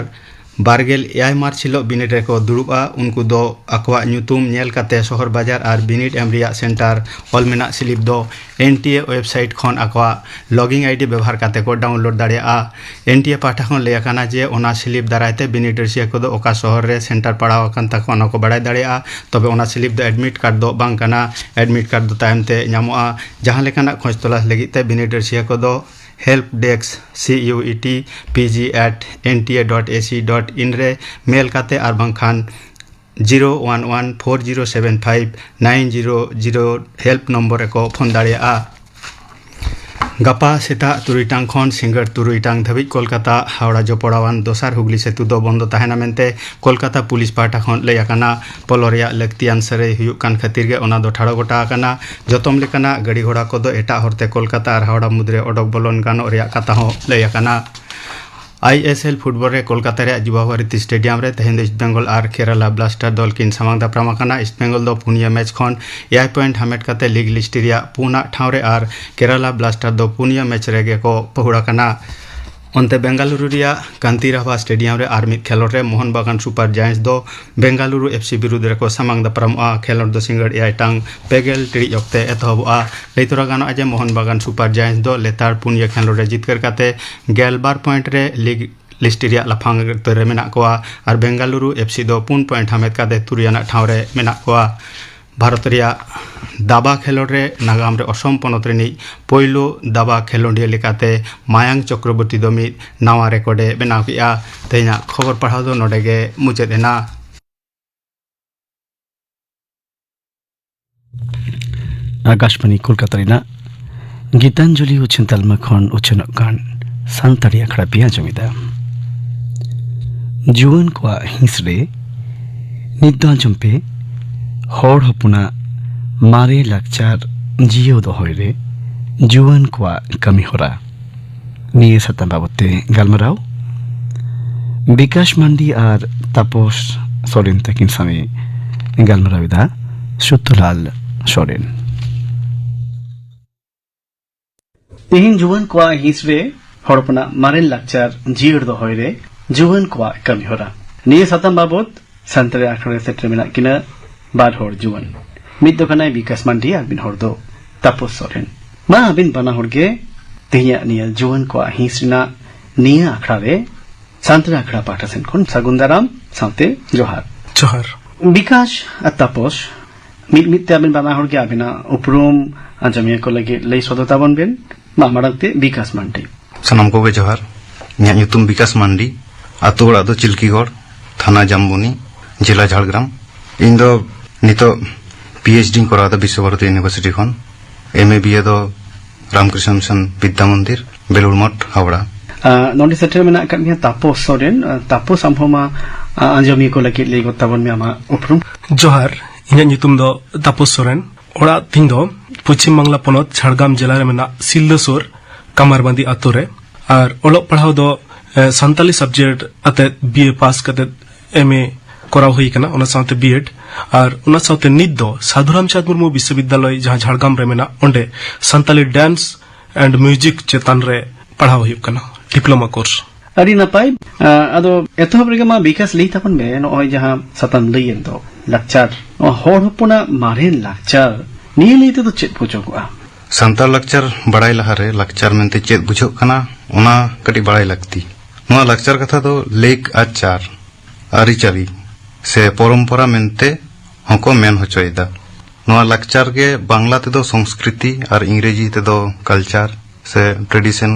ᱵᱟᱨ ᱜᱮᱞ ᱮᱭᱟᱭ ᱢᱟᱨᱪ ᱦᱤᱞᱳᱜ ᱵᱤᱱᱤᱰ ᱨᱮᱠᱚ ᱫᱩᱲᱩᱵᱼᱟ, ᱩᱱᱠᱩ ᱫᱚ ᱟᱠᱚᱣᱟᱜ ᱧᱩᱛᱩᱢ ᱧᱮᱞ ᱠᱟᱛᱮ ᱥᱚᱦᱚᱨ ᱵᱟᱡᱟᱨ ᱟᱨ ᱵᱤᱱᱤᱰ ᱮᱢ ᱨᱮᱭᱟᱜ ᱥᱮᱱᱴᱟᱨ ᱚᱞ ᱢᱮᱱᱟᱜ ᱥᱞᱤᱯ ᱫᱚ ᱮᱱ ᱴᱤ ᱮ ᱳᱭᱮᱵᱽᱥᱟᱭᱤᱴ ᱠᱷᱚᱱ ᱟᱠᱚᱣᱟᱜ ᱞᱚᱜᱤᱝ ᱟᱭᱰᱤ ᱵᱮᱵᱚᱦᱟᱨ ᱠᱟᱛᱮ ᱠᱚ ᱰᱟᱣᱩᱱᱞᱳᱰ ᱫᱟᱲᱮᱭᱟᱜᱼᱟ᱾ ᱮᱱ ᱴᱤ ᱮ ᱯᱟᱦᱴᱟ ᱠᱷᱚᱱ ᱞᱟᱹᱭ ᱟᱠᱟᱱᱟ ᱡᱮ ᱚᱱᱟ ᱥᱞᱤᱯ ᱫᱟᱨᱟᱭ ᱛᱮ ᱵᱤᱱᱤᱰ ᱨᱟᱹᱥᱤᱭᱟᱹ ᱠᱚᱫᱚ ᱚᱠᱟ ᱥᱚᱦᱚᱨ ᱨᱮ ᱥᱮᱱᱴᱟᱨ ᱯᱟᱲᱟᱣ ᱟᱠᱟᱱ ᱛᱟᱠᱚᱣᱟ ᱚᱱᱟ ᱠᱚ ᱵᱟᱲᱟᱭ ᱫᱟᱲᱮᱭᱟᱜᱼᱟ᱾ ᱛᱚᱵᱮ ᱚᱱᱟ ᱥᱞᱤᱯ ᱫᱚ ᱮᱰᱢᱤᱴ ᱠᱟᱨᱰ ᱫᱚ ᱵᱟᱝ ᱠᱟᱱᱟ᱾ ᱮᱰᱢᱤᱴ ᱠᱟᱨᱰ ᱫᱚ ᱛᱟᱭᱚᱢ ᱛᱮ ᱧᱟᱢᱚᱜᱼᱟ᱾ ᱡᱟᱦᱟᱸ ᱞᱮᱠᱟᱱᱟᱜ ᱠᱷᱚᱡᱽ ᱛᱚᱞᱟᱥ ᱞᱟᱹᱜᱤᱫ ᱛᱮ ᱵᱤᱱᱤᱰ ᱨᱟᱹᱥᱤᱭᱟᱹ ᱠᱚᱫᱚ help desk, C U E T P G at N T A dot A C dot in ᱨᱮ ᱢᱮᱞ ᱠᱟᱛᱮ ᱟᱨ ᱵᱟᱝᱠᱷᱟᱱ zero one one four zero seven five nine zero zero help number ᱨᱮᱠᱚ ᱯᱷᱳᱱ ᱫᱟᱲᱮᱭᱟᱜᱼᱟ᱾ ᱜᱟᱯᱟ ᱥᱮᱛᱟᱜ ᱛᱩᱨᱩᱭ ᱴᱟᱲᱟᱝ ᱠᱷᱚᱱ ᱥᱤᱸᱜᱟᱹᱲ ᱛᱩᱨᱩᱭ ᱴᱟᱲᱟᱝ ᱫᱷᱟᱹᱵᱤᱡ ᱠᱳᱞᱠᱟᱛᱟ ᱦᱟᱣᱲᱟ ᱡᱚᱯᱚᱲᱟᱣᱟᱱ ᱫᱚᱥᱟᱨ ᱦᱩᱜᱽᱞᱤ ᱥᱮᱛᱩ ᱫᱚ ᱵᱚᱱᱫᱚ ᱛᱟᱦᱮᱱᱟ ᱢᱮᱱᱛᱮ ᱠᱳᱞᱠᱟᱛᱟ ᱯᱩᱞᱤᱥ ᱯᱟᱦᱴᱟ ᱠᱷᱚᱱ ᱞᱟᱹᱭ ᱟᱠᱟᱱᱟ᱾ ᱯᱚᱞᱚ ᱨᱮᱭᱟᱜ ᱞᱟᱹᱠᱛᱤᱭᱟᱱ ᱥᱟᱹᱨᱟᱹᱭ ᱦᱩᱭᱩᱜ ᱠᱟᱱ ᱠᱷᱟᱹᱛᱤᱨ ᱜᱮ ᱚᱱᱟ ᱫᱚ ᱴᱷᱟᱲᱚ ᱜᱚᱴᱟ ᱟᱠᱟᱱᱟ᱾ ᱡᱚᱛᱚᱢ ᱞᱮᱠᱟᱱᱟᱜ ᱜᱟᱹᱰᱤ ᱜᱷᱚᱲᱟ ᱠᱚᱫᱚ ᱮᱴᱟᱜ ᱦᱚᱨᱛᱮ ᱠᱳᱞᱠᱟᱛᱟ ᱟᱨ ᱦᱟᱣᱲᱟ ᱢᱩᱫᱽᱨᱮ ᱚᱰᱚᱠ ᱵᱚᱞᱚᱱ ᱜᱟᱱᱚᱜ ᱨᱮᱭᱟᱜ ᱠᱟᱛᱷᱟ ᱦᱚᱸ ᱞᱟᱹᱭ ᱟᱠᱟᱱᱟ᱾ I S L ᱯᱷᱩᱴᱵᱚᱞ ᱨᱮ ᱠᱳᱞᱠᱟᱛᱟ ᱨᱮᱭᱟᱜ ᱡᱩᱵᱟ ᱵᱷᱟᱨᱚᱛᱤ ᱥᱴᱮᱰᱤᱭᱟᱢ ᱨᱮ ᱛᱮᱦᱮᱧ ᱫᱚ ᱤᱥᱴ ᱵᱮᱝᱜᱚᱞ ᱟᱨ ᱠᱮᱨᱟᱞᱟ ᱵᱞᱟᱥᱴᱟᱨ ᱫᱚᱞ ᱠᱤᱱ ᱥᱟᱢᱟᱝ ᱫᱟᱯᱨᱟᱢ ᱟᱠᱟᱱᱟ᱾ ᱤᱥᱴ ᱵᱮᱝᱜᱚᱞ ᱫᱚ ᱯᱩᱱᱭᱟᱹ ᱢᱮᱪ ᱠᱷᱚᱱ ᱮᱭᱟᱭ ᱯᱚᱭᱮᱱᱴ ᱦᱟᱢᱮᱴ ᱠᱟᱛᱮ ᱞᱤᱜᱽ ᱞᱤᱥᱴ ᱨᱮᱭᱟᱜ ᱯᱩᱱᱟᱜ ᱴᱷᱟᱶ ᱨᱮ ᱟᱨ ᱠᱮᱨᱟᱞᱟ ᱵᱞᱟᱥᱴᱟᱨ ᱫᱚ ᱯᱩᱱᱭᱟᱹ ᱢᱮᱪ ᱨᱮᱜᱮ ᱠᱚ ᱯᱟᱹᱦᱩᱲ ᱟᱠᱟᱱᱟ᱾ ᱚᱱᱛᱮ ᱵᱮᱝᱜᱟᱞᱩᱨᱩ ᱨᱮᱭᱟᱜ ᱠᱟᱱᱛᱤᱨᱟᱵᱷᱟ ᱥᱴᱮᱰᱤᱭᱟᱢ ᱨᱮ ᱟᱨ ᱢᱤᱫ ᱠᱷᱮᱞᱚᱰ ᱨᱮ ᱢᱳᱦᱚᱱ ᱵᱟᱜᱟᱱ ᱥᱩᱯᱟᱨ ᱡᱟᱭᱮᱱᱴᱥ ᱫᱚ ᱵᱮᱝᱜᱟᱞᱩᱨᱩ F C ᱵᱤᱨᱩᱫᱽ ᱨᱮᱠᱚ ᱥᱟᱢᱟᱝ ᱫᱟᱯᱨᱟᱢᱚᱜᱼᱟ᱾ ᱠᱷᱮᱞᱚᱰ ᱫᱚ ᱥᱤᱸᱜᱟᱹᱲ ᱮᱭᱟᱭ ᱴᱟᱲᱟᱝ ᱯᱮ ᱜᱮᱞ ᱴᱤᱲᱤᱡ ᱚᱠᱛᱮ ᱮᱛᱚᱦᱚᱵᱚᱜᱼᱟ᱾ ᱞᱟᱹᱭ ᱛᱚᱨᱟ ᱜᱟᱱᱚᱜᱼᱟ ᱡᱮ ᱢᱳᱦᱚᱱ ᱵᱟᱜᱟᱱ ᱥᱩᱯᱟᱨ ᱡᱟᱭᱮᱱᱴᱥ ᱫᱚ ᱞᱮᱛᱟᱲ ᱯᱩᱱᱭᱟᱹ ᱠᱷᱮᱞᱚᱰ ᱨᱮ ᱡᱤᱛᱠᱟᱹᱨ ᱠᱟᱛᱮ ᱜᱮᱞᱵᱟᱨ ᱯᱚᱭᱮᱱᱴ ᱨᱮ ᱞᱤᱜᱽ ᱞᱤᱥᱴ ᱨᱮᱭᱟᱜ ᱞᱟᱯᱷᱟᱝ ᱩᱛᱟᱹᱨ ᱨᱮ ᱢᱮᱱᱟᱜ ᱠᱚᱣᱟ ᱟᱨ ᱵᱮᱝᱜᱟᱞᱩᱨᱩ F C ᱫᱚ ᱯᱩᱱ ᱯᱚᱭᱮᱱᱴ ᱦᱟᱢᱮᱴ ᱠᱟᱛᱮ ᱛᱩᱨᱩᱭ ᱟᱱᱟᱜ ᱴᱷᱟᱶ ᱨᱮ ᱢᱮᱱᱟᱜ ᱠᱚᱣᱟ᱾ ᱵᱷᱟᱨᱚᱛ ᱨᱮᱭᱟᱜ ᱫᱟᱵᱟ ᱠᱷᱮᱞᱚᱰ ᱨᱮ ᱱᱟᱜᱟᱢ ᱨᱮ ᱚᱥᱚᱢ ᱯᱚᱱᱚᱛ ᱨᱤᱱᱤᱡ ᱯᱳᱭᱞᱳ ᱫᱟᱵᱟ ᱠᱷᱮᱞᱚᱸᱰᱤᱭᱟᱹ ᱞᱮᱠᱟᱛᱮ ᱢᱟᱭᱟᱝ ᱪᱚᱠᱨᱚᱵᱚᱨᱛᱤ ᱫᱚ ᱢᱤᱫ ᱱᱟᱣᱟ ᱨᱮᱠᱚᱨᱰ ᱮ ᱵᱮᱱᱟᱣ ᱠᱮᱫᱼᱟ᱾ ᱛᱮᱦᱮᱧᱟᱜ ᱠᱷᱚᱵᱚᱨ ᱯᱟᱲᱦᱟᱣ ᱫᱚ ᱱᱚᱰᱮ ᱜᱮ ᱢᱩᱪᱟᱹᱫ ᱮᱱᱟ᱾ ᱟᱠᱟᱥᱵᱟᱬᱤ ᱠᱳᱞᱠᱟᱛᱟ ᱨᱮᱱᱟᱜ ᱜᱤᱛᱟᱧᱡᱚᱞᱤ ᱩᱪᱷᱟᱹᱱ ᱛᱟᱞᱢᱟ ᱠᱷᱚᱱ ᱩᱪᱷᱟᱹᱱᱚᱜ ᱠᱟᱱ ᱥᱟᱱᱛᱟᱲᱤ ᱟᱠᱷᱲᱟ ᱯᱮ ᱟᱸᱡᱚᱢ ᱮᱫᱟ᱾ ᱡᱩᱣᱟᱹᱱ ᱠᱚᱣᱟᱜ ᱦᱤᱸᱥ ᱨᱮ ᱱᱤᱛ ᱫᱚ ᱟᱸᱡᱚᱢ ᱯᱮ, ᱦᱚᱲ ᱦᱚᱯᱚᱱᱟᱜ ᱢᱟᱨᱮ ᱞᱟᱠᱪᱟᱨ ᱡᱤᱭᱟᱹᱣ ᱫᱚᱦᱚᱭ ᱨᱮ ᱡᱩᱣᱟᱹᱱ ᱠᱚᱣᱟᱜ ᱠᱟᱹᱢᱤ ᱦᱚᱨᱟ᱾ ᱱᱤᱭᱟᱹ ᱥᱟᱛᱟᱢ ᱵᱟᱵᱚᱛ ᱛᱮ ᱜᱟᱞᱢᱟᱨᱟᱣ ᱵᱤᱠᱟᱥ ᱢᱟᱱᱰᱤ ᱟᱨ ᱛᱟᱯᱚᱥ ᱥᱚᱨᱮᱱ ᱛᱟᱹᱠᱤᱱ ᱥᱟᱶᱮ ᱜᱟᱞᱢᱟᱨᱟᱣ ᱮᱫᱟ ᱥᱩᱛᱚᱞᱟᱞ ᱥᱚᱨᱮᱱ᱾ ᱛᱮᱦᱮᱧ ᱡᱩᱣᱟᱹᱱ ᱠᱚᱣᱟᱜ ᱦᱤᱸᱥ ᱨᱮ ᱦᱚᱲ ᱦᱚᱯᱚᱱᱟᱜ ᱢᱟᱨᱮᱱ ᱞᱟᱠᱪᱟᱨ ᱡᱤᱭᱟᱹᱲ ᱫᱚᱦᱚᱭ ᱨᱮ ᱡᱩᱣᱟᱹᱱ ᱠᱚᱣᱟᱜ ᱠᱟᱹᱢᱤ ᱦᱚᱨᱟ᱾ ᱱᱤᱭᱟᱹ ᱥᱟᱛᱟᱢ ᱵᱟᱵᱚᱛ ᱥᱟᱱᱛᱟᱲᱤ ᱟᱠᱷᱲᱟ ᱨᱮ ᱥᱮᱴᱮᱨ ᱢᱮᱱᱟᱜ ᱠᱤᱱᱟ ᱵᱟᱨ ᱦᱚᱲ ᱡᱩᱣᱟᱹᱱ᱾ ᱢᱤᱫ ᱫᱚ ᱠᱟᱱᱟᱭ ᱵᱤᱠᱟᱥ ᱢᱟᱱᱰᱤ ᱟᱨ ᱢᱤᱫ ᱦᱚᱲ ᱫᱚ ᱛᱟᱯᱚᱥ ᱥᱚᱨᱮᱱ᱾ ᱢᱟ ᱟᱹᱵᱤᱱ ᱵᱟᱱᱟ ᱦᱚᱲ ᱜᱮ ᱛᱮᱦᱮᱧᱟᱜ ᱱᱤᱭᱟᱹ ᱡᱩᱣᱟᱹᱱ ᱠᱚᱣᱟᱜ ᱦᱤᱸᱥ ᱨᱮᱱᱟᱜ ᱱᱤᱭᱟᱹ ᱟᱠᱷᱲᱟ ᱨᱮ ᱥᱟᱱᱛᱟᱲᱤ ᱟᱠᱷᱲᱟ ᱯᱟᱦᱴᱟ ᱥᱮᱱ ᱠᱷᱚᱱ ᱥᱟᱹᱜᱩᱱ ᱫᱟᱨᱟᱢ ᱥᱟᱶᱛᱮ ᱡᱚᱦᱟᱨ᱾ ᱡᱚᱦᱟᱨ᱾ ᱵᱤᱠᱟᱥ ᱟᱨ ᱛᱟᱯᱚᱥ, ᱢᱤᱫ ᱢᱤᱫ ᱛᱮ ᱟᱵᱤᱱ ᱵᱟᱱᱟ ᱦᱚᱲ ᱜᱮ ᱟᱵᱤᱱᱟᱜ ᱩᱯᱨᱩᱢ ᱟᱸᱡᱚᱢᱤᱭᱟᱹ ᱠᱚ ᱞᱟᱹᱜᱤᱫ ᱞᱟᱹᱭ ᱥᱚᱫᱚᱨ ᱛᱟᱵᱚᱱ ᱵᱤᱱ᱾ ᱢᱟ ᱢᱟᱲᱟᱝ ᱛᱮ ᱵᱤᱠᱟᱥ ᱢᱟᱱᱰᱤ᱾ ᱥᱟᱱᱟᱢ ᱠᱚᱜᱮ ᱡᱚᱦᱟᱨ᱾ ᱤᱧᱟᱹᱜ ᱧᱩᱛᱩᱢ ᱵᱤᱠᱟᱥ ᱢᱟᱱᱰᱤ, ᱟᱛᱳ ᱚᱲᱟᱜ ᱫᱚ ᱪᱤᱞᱠᱤᱜᱚᱲ, ᱛᱷᱟᱱᱟ ᱡᱟᱢᱵᱚᱱᱤ, ᱡᱮᱞᱟ ᱡᱷᱟᱲᱜᱨᱟᱢ᱾ ᱤᱧ ᱫᱚ ᱱᱤᱛᱚᱜ ᱯᱤ ᱮᱭᱤᱪ ᱰᱤ ᱤᱧ ᱠᱚᱨᱟᱣ ᱮᱫᱟ ᱵᱤᱥᱥᱚ ᱵᱷᱟᱨᱚᱛᱤ ᱤᱭᱩᱱᱤᱵᱷᱟᱨᱥᱤᱴᱤ ᱠᱷᱚᱱ᱾ ᱮᱢ ᱮ ᱵᱤ ᱮ ᱫᱚ ᱨᱟᱢᱠᱨᱤᱥᱱᱚ ᱢᱤᱥᱚᱱ ᱵᱤᱫᱽᱫᱟ ᱢᱚᱱᱫᱤᱨ, ᱵᱮᱞᱩᱲ ᱢᱚᱴᱷ, ᱦᱟᱣᱲᱟ᱾ ᱟᱸ, ᱱᱚᱰᱮ ᱥᱮᱴᱮᱨ ᱢᱮᱱᱟᱜ ᱟᱠᱟᱫ ᱢᱮᱭᱟ ᱛᱟᱯᱚᱥ ᱥᱚᱨᱮᱱ᱾ ᱟᱸ, ᱛᱟᱯᱚᱥ, ᱟᱢ ᱦᱚᱸ ᱢᱟ, ᱟᱸ, ᱟᱸᱡᱚᱢᱤᱭᱟᱹ ᱠᱚ ᱞᱟᱹᱜᱤᱫ ᱞᱟᱹᱭ ᱜᱚᱫ ᱛᱟᱵᱚᱱ ᱢᱮ ᱟᱢᱟᱜ ᱩᱯᱨᱩᱢ᱾ ᱡᱚᱦᱟᱨ, ᱤᱧᱟᱹᱜ ᱧᱩᱛᱩᱢ ᱫᱚ ᱛᱟᱯᱚᱥ ᱥᱚᱨᱮᱱ᱾ ᱚᱲᱟᱜ ᱛᱤᱧ ᱫᱚ ᱯᱚᱪᱷᱤᱢ ᱵᱟᱝᱞᱟ ᱯᱚᱱᱚᱛ ᱡᱷᱟᱲᱜᱨᱟᱢ ᱡᱮᱞᱟ ᱨᱮ ᱢᱮᱱᱟᱜ ᱥᱤᱞᱫᱟᱹ ᱥᱩᱨ ᱠᱟᱢᱟᱨᱵᱟᱸᱫᱤ ᱟᱛᱳ ᱨᱮ᱾ ᱟᱨ ᱚᱞᱚᱜ ᱯᱟᱲᱦᱟᱣ ᱫᱚ, ᱮ, ᱥᱟᱱᱛᱟᱞᱤ subject ᱟᱛᱮᱫ ᱵᱤ ᱮ ᱯᱟᱥ ᱠᱟᱛᱮᱫ ᱮᱢ ᱮ ᱠᱚᱨᱟᱣ ᱦᱩᱭ ᱟᱠᱟᱱᱟ, ᱚᱱᱟ ᱥᱟᱶᱛᱮ ᱵᱤ ᱮᱰ᱾ ᱟᱨ ᱚᱱᱟ ᱥᱟᱶᱛᱮ ᱱᱤᱛ ᱫᱚ ᱥᱟᱫᱷᱩ ᱨᱟᱢᱪᱟᱸᱫᱽ ᱢᱩᱨᱢᱩ ᱵᱤᱥᱥᱚᱵᱤᱫᱽᱫᱟᱞᱚᱭ, ᱡᱟᱦᱟᱸ ᱡᱷᱟᱲᱜᱨᱟᱢ ᱨᱮ ᱢᱮᱱᱟᱜ, ᱚᱸᱰᱮ ᱥᱟᱱᱛᱟᱞᱤ dance and music ᱪᱮᱛᱟᱱ ᱨᱮ ᱯᱟᱲᱦᱟᱣ ᱦᱩᱭᱩᱜ ᱠᱟᱱᱟ, diploma course᱾ ᱟᱹᱰᱤ ᱱᱟᱯᱟᱭ᱾ ᱟᱸ, ᱟᱫᱚ ᱮᱛᱚᱦᱚᱵ ᱨᱮᱜᱮ ᱢᱟ ᱵᱤᱠᱟᱥ ᱞᱟᱹᱭ ᱛᱟᱵᱚᱱ ᱢᱮ, ᱱᱚᱜᱼᱚᱭ ᱡᱟᱦᱟᱸ ᱥᱟᱛᱟᱢ ᱞᱟᱹᱭᱮᱱ ᱫᱚ, ᱞᱟᱠᱪᱟᱨ, ᱱᱚᱣᱟ ᱦᱚᱲ ᱦᱚᱯᱚᱱᱟᱜ ᱢᱟᱨᱮᱱ ᱞᱟᱠᱪᱟᱨ, ᱱᱤᱭᱟᱹ ᱞᱟᱹᱭ ᱛᱮᱫᱚ ᱪᱮᱫ ᱵᱩᱡᱷᱟᱹᱜᱚᱜᱼᱟ? ᱥᱟᱱᱛᱟᱲ ᱞᱟᱠᱪᱟᱨ ᱵᱟᱲᱟᱭ ᱞᱟᱦᱟᱨᱮ ᱞᱟᱠᱪᱟᱨ ᱢᱮᱱᱛᱮ ᱪᱮᱫ ᱵᱩᱡᱷᱟᱹᱜ ᱠᱟᱱᱟ, ᱚᱱᱟ ᱠᱟᱹᱴᱤᱡ ᱵᱟᱲᱟᱭ ᱞᱟᱹᱠᱛᱤ᱾ ᱱᱚᱣᱟ ᱞᱟᱠᱪᱟᱨ ᱠᱟᱛᱷᱟ ᱫᱚ ᱞᱮᱠ ᱟᱨ ᱪᱟᱨ, ᱟᱹᱨᱤᱪᱟᱹᱞᱤ ᱥᱮ ᱯᱚᱨᱚᱢᱯᱚᱨᱟ ᱢᱮᱱᱛᱮ ᱦᱚᱸᱠᱚ ᱢᱮᱱ ᱦᱚᱪᱚᱭᱮᱫᱟ᱾ ᱱᱚᱣᱟ ᱞᱟᱠᱪᱟᱨ ᱜᱮ ᱵᱟᱝᱞᱟ ᱛᱮᱫᱚ ᱥᱚᱝᱥᱠᱨᱤᱛᱤ ᱟᱨ ᱤᱝᱨᱮᱡᱤ ᱛᱮᱫᱚ ᱠᱟᱞᱪᱟᱨ ᱥᱮ ᱴᱨᱮᱰᱤᱥᱚᱱ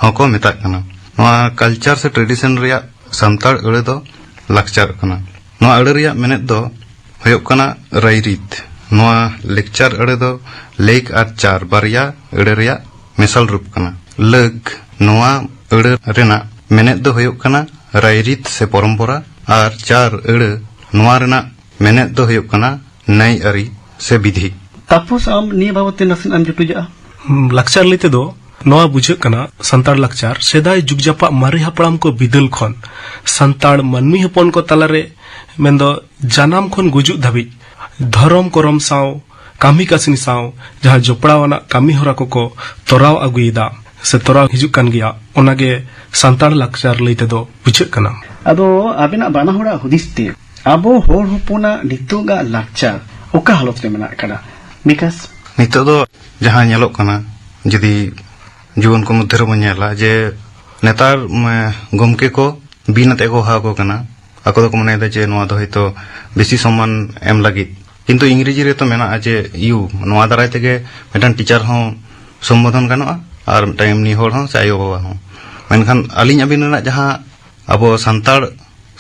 ᱦᱚᱸᱠᱚ ᱢᱮᱛᱟᱜ ᱠᱟᱱᱟ᱾ ᱱᱚᱣᱟ ᱠᱟᱞᱪᱟᱨ ᱥᱮ ᱴᱨᱮᱰᱤᱥᱚᱱ ᱨᱮᱭᱟᱜ ᱥᱟᱱᱛᱟᱲ ᱟᱹᱲᱟᱹ ᱫᱚ ᱞᱟᱠᱪᱟᱨ ᱠᱟᱱᱟ᱾ ᱱᱚᱣᱟ ᱟᱹᱲᱟᱹ ᱨᱮᱭᱟᱜ ᱢᱮᱱᱮᱫ ᱫᱚ ᱦᱩᱭᱩᱜ ᱠᱟᱱᱟ ᱨᱟᱭᱨᱤᱛ᱾ ᱱᱚᱣᱟ ᱞᱮᱠᱪᱟᱨ ᱟᱹᱲᱟᱹ ᱫᱚ ᱞᱮᱠ ᱟᱨ ᱪᱟᱨ ᱵᱟᱨᱭᱟ ᱟᱹᱲᱟᱹ ᱨᱮᱭᱟᱜ ᱢᱮᱥᱟᱞ ᱨᱩᱯ ᱠᱟᱱᱟ᱾ ᱞᱟᱹᱠ, ᱱᱚᱣᱟ ᱟᱹᱲᱟᱹ ᱨᱮᱱᱟᱜ ᱢᱮᱱᱮᱫ ᱫᱚ ᱦᱩᱭᱩᱜ ᱠᱟᱱᱟ ᱨᱟᱭᱨᱤᱛ ᱥᱮ ᱯᱚᱨᱚᱢᱯᱚᱨᱟ, ᱟᱨ ᱪᱟᱨ ᱟᱹᱲᱟᱹ, ᱱᱚᱣᱟ ᱨᱮᱱᱟᱜ ᱢᱮᱱᱮᱫ ᱫᱚ ᱦᱩᱭᱩᱜ ᱠᱟᱱᱟ ᱱᱟᱹᱭ ᱟᱹᱨᱤ ᱥᱮ ᱵᱤᱫᱷᱤ᱾ ᱛᱟᱯᱚᱥ, ᱟᱢ ᱱᱤᱭᱟᱹ ᱵᱟᱵᱚᱛ ᱛᱮ ᱱᱟᱥᱮᱱᱟᱜ ᱮᱢ ᱡᱩᱴᱩᱡᱟᱜᱼᱟ? ᱦᱩᱸ, ᱞᱟᱠᱪᱟᱨ ᱞᱟᱹᱭ ᱛᱮᱫᱚ ᱱᱚᱣᱟ ᱵᱩᱡᱷᱟᱹᱜ ᱠᱟᱱᱟ, ᱥᱟᱱᱛᱟᱲ ᱞᱟᱠᱪᱟᱨ ᱥᱮᱫᱟᱭ ᱡᱩᱜᱽ ᱡᱟᱯᱟᱜ ᱢᱟᱨᱮ ᱦᱟᱯᱲᱟᱢ ᱠᱚ ᱵᱤᱫᱟᱹᱞ ᱠᱷᱚᱱ ᱥᱟᱱᱛᱟᱲ ᱢᱟᱹᱱᱢᱤ ᱦᱚᱯᱚᱱ ᱠᱚ ᱛᱟᱞᱟᱨᱮ, ᱢᱮᱱᱫᱚ ᱡᱟᱱᱟᱢ ᱠᱷᱚᱱ ᱜᱩᱡᱩᱜ ᱫᱷᱟᱹᱵᱤᱡ, ᱫᱷᱚᱨᱚᱢ ᱠᱚᱨᱚᱢ ᱥᱟᱶ, ᱠᱟᱹᱢᱤ ᱠᱟᱹᱥᱱᱤ ᱥᱟᱶ ᱡᱟᱦᱟᱸ ᱡᱚᱯᱲᱟᱣ ᱟᱱᱟᱜ ᱠᱟᱹᱢᱤ ᱦᱚᱨᱟ ᱠᱚᱠᱚ ᱛᱚᱨᱟᱣ ᱟᱹᱜᱩᱭᱮᱫᱟ ᱥᱮ ᱛᱚᱨᱟᱣ ᱦᱤᱡᱩᱜ ᱠᱟᱱ ᱜᱮᱭᱟ, ᱚᱱᱟᱜᱮ ᱥᱟᱱᱛᱟᱲ ᱞᱟᱠᱪᱟᱨ ᱞᱟᱹᱭ ᱛᱮᱫᱚ ᱵᱩᱡᱷᱟᱹᱜ ᱠᱟᱱᱟ᱾ ᱟᱫᱚ ᱟᱵᱮᱱᱟᱜ ᱵᱟᱱᱟ ᱦᱚᱲᱟᱜ ᱦᱩᱫᱤᱥ ᱛᱮ ᱟᱵᱚ ᱦᱚᱲ ᱦᱚᱯᱚᱱᱟᱜ ᱱᱤᱛᱚᱜᱟᱜ ᱞᱟᱠᱪᱟᱨ ᱚᱠᱟ ᱦᱟᱞᱚᱛ ᱨᱮ ᱢᱮᱱᱟᱜ ᱟᱠᱟᱫᱟ? ᱵᱤᱠᱟᱥ? ᱱᱤᱛᱚᱜ ᱫᱚ ᱡᱟᱦᱟᱸ ᱧᱮᱞᱚᱜ ᱠᱟᱱᱟ, ᱡᱩᱫᱤ ᱡᱩᱣᱟᱹᱱ ᱠᱚ ᱢᱚᱫᱽᱫᱷᱮ ᱨᱮᱵᱚᱱ ᱧᱮᱞᱟ, ᱡᱮ ᱱᱮᱛᱟᱨ, ᱢ, ᱜᱚᱢᱠᱮ ᱠᱚ ᱵᱤᱱ ᱟᱛᱮ ᱠᱚ ᱦᱚᱦᱚ ᱟᱠᱚ ᱠᱟᱱᱟ᱾ ᱟᱠᱚ ᱫᱚᱠᱚ ᱢᱚᱱᱮᱭᱮᱫᱟ ᱡᱮ ᱱᱚᱣᱟ ᱫᱚ ᱦᱚᱭᱛᱳ ᱵᱮᱥᱤ ᱥᱚᱢᱢᱟᱱ ᱮᱢ ᱞᱟᱹᱜᱤᱫ, ᱠᱤᱱᱛᱩ ᱤᱝᱨᱮᱡᱤ ᱨᱮᱛᱚ ᱢᱮᱱᱟᱜᱼᱟ ᱡᱮ ᱤᱭᱩ, ᱱᱚᱣᱟ ᱫᱟᱨᱟᱭ ᱛᱮᱜᱮ ᱢᱤᱫᱴᱟᱝ ᱴᱤᱪᱟᱨ ᱦᱚᱸ ᱥᱚᱢᱵᱳᱫᱷᱚᱱ ᱜᱟᱱᱚᱜᱼᱟ᱾ ᱟᱨ ᱢᱤᱫᱴᱟᱝ ᱮᱢᱱᱤ ᱦᱚᱲ ᱦᱚᱸ ᱥᱮ ᱟᱭᱳ ᱵᱟᱵᱟ ᱦᱚᱸ᱾ ᱢᱮᱱᱠᱷᱟᱱ ᱟᱹᱞᱤᱧ ᱟᱹᱵᱤᱱ ᱨᱮᱱᱟᱜ ᱡᱟᱦᱟᱸ ᱟᱵᱚ ᱥᱟᱱᱛᱟᱲ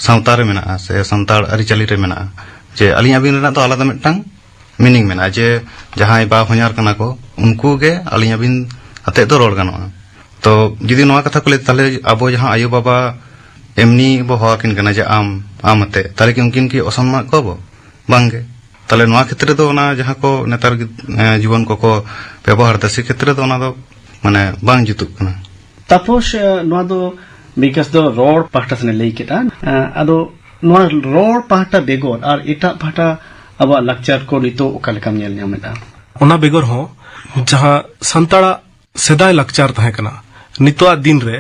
ᱥᱟᱶᱛᱟ ᱨᱮ ᱢᱮᱱᱟᱜᱼᱟ ᱥᱮ ᱥᱟᱱᱛᱟᱲ ᱟᱹᱨᱤᱪᱟᱹᱞᱤ ᱨᱮ ᱢᱮᱱᱟᱜᱼᱟ, ᱡᱮ ᱟᱹᱞᱤᱧ ᱟᱹᱵᱤᱱ ᱨᱮᱱᱟᱜ ᱫᱚ ᱟᱞᱟᱫᱟ ᱢᱤᱫᱴᱟᱝ ᱢᱤᱱᱤᱝ ᱢᱮᱱᱟᱜᱼᱟ, ᱡᱮ ᱡᱟᱦᱟᱸᱭ ᱵᱟ ᱦᱚᱧᱦᱟᱨ ᱠᱟᱱᱟ ᱠᱚ, ᱩᱱᱠᱩ ᱜᱮ ᱟᱹᱞᱤᱧ ᱟᱹᱵᱤᱱ ᱟᱛᱮᱫ ᱫᱚ ᱨᱚᱲ ᱜᱟᱱᱚᱜᱼᱟ᱾ ᱛᱚ ᱡᱩᱫᱤ ᱱᱚᱣᱟ ᱠᱟᱛᱷᱟ ᱠᱚ ᱞᱟᱹᱭ, ᱛᱟᱦᱞᱮ ᱟᱵᱚ ᱡᱟᱦᱟᱸ ᱟᱭᱳ ᱵᱟᱵᱟ ᱮᱢᱱᱤ ᱵᱚ ᱦᱚᱦᱚ ᱟᱹᱠᱤᱱ ᱠᱟᱱᱟ ᱡᱮ ᱟᱢ, ᱟᱢ ᱟᱛᱮ, ᱛᱟᱦᱞᱮ ᱠᱤ ᱩᱱᱠᱤᱱ ᱠᱤ ᱚᱥᱚᱱᱢᱟᱱ ᱠᱚᱣᱟ ᱵᱚ? ᱵᱟᱝᱜᱮ᱾ ᱛᱟᱦᱞᱮ ᱱᱚᱣᱟ ᱠᱷᱮᱛᱨᱮ ᱫᱚ ᱚᱱᱟ ᱡᱟᱦᱟᱸ ᱠᱚ ᱱᱮᱛᱟᱨ ᱜᱤᱫ-, ᱮ, ᱡᱩᱣᱟᱹᱱ ᱠᱚᱠᱚ ᱵᱮᱵᱚᱦᱟᱨ ᱮᱫᱟ, ᱥᱮ ᱠᱷᱮᱛᱨᱮ ᱫᱚ ᱚᱱᱟ ᱫᱚ ᱢᱟᱱᱮ ᱵᱟᱝ ᱡᱩᱛᱩᱜ ᱠᱟᱱᱟ᱾ ᱛᱟᱯᱚᱥ, ᱮ, ᱱᱚᱣᱟ ᱫᱚ ᱵᱤᱠᱟᱥ ᱫᱚ ᱨᱚᱲ ᱯᱟᱦᱴᱟ ᱥᱮᱱᱮ ᱞᱟᱹᱭ ᱠᱮᱫᱟ᱾ ᱮ, ᱟᱫᱚ ᱱᱚᱣᱟ ᱨᱚᱲ ᱯᱟᱦᱴᱟ ᱵᱮᱜᱚᱨ ᱟᱨ ᱮᱴᱟᱜ ᱯᱟᱦᱴᱟ ᱟᱵᱚᱣᱟᱜ ᱞᱟᱠᱪᱟᱨ ᱠᱚ ᱱᱤᱛᱚᱜ ᱚᱠᱟ ᱞᱮᱠᱟᱢ ᱧᱮᱞ ᱧᱟᱢ ᱮᱫᱟ? ᱚᱱᱟ ᱵᱮᱜᱚᱨ ᱦᱚᱸ ᱡᱟᱦᱟᱸ ᱥᱟᱱᱛᱟᱲᱟᱜ ᱥᱮᱫᱟᱭ ᱞᱟᱠᱪᱟᱨ ᱛᱟᱦᱮᱸ ᱠᱟᱱᱟ, ᱱᱤᱛᱚᱜᱟᱜ ᱫᱤᱱ ᱨᱮ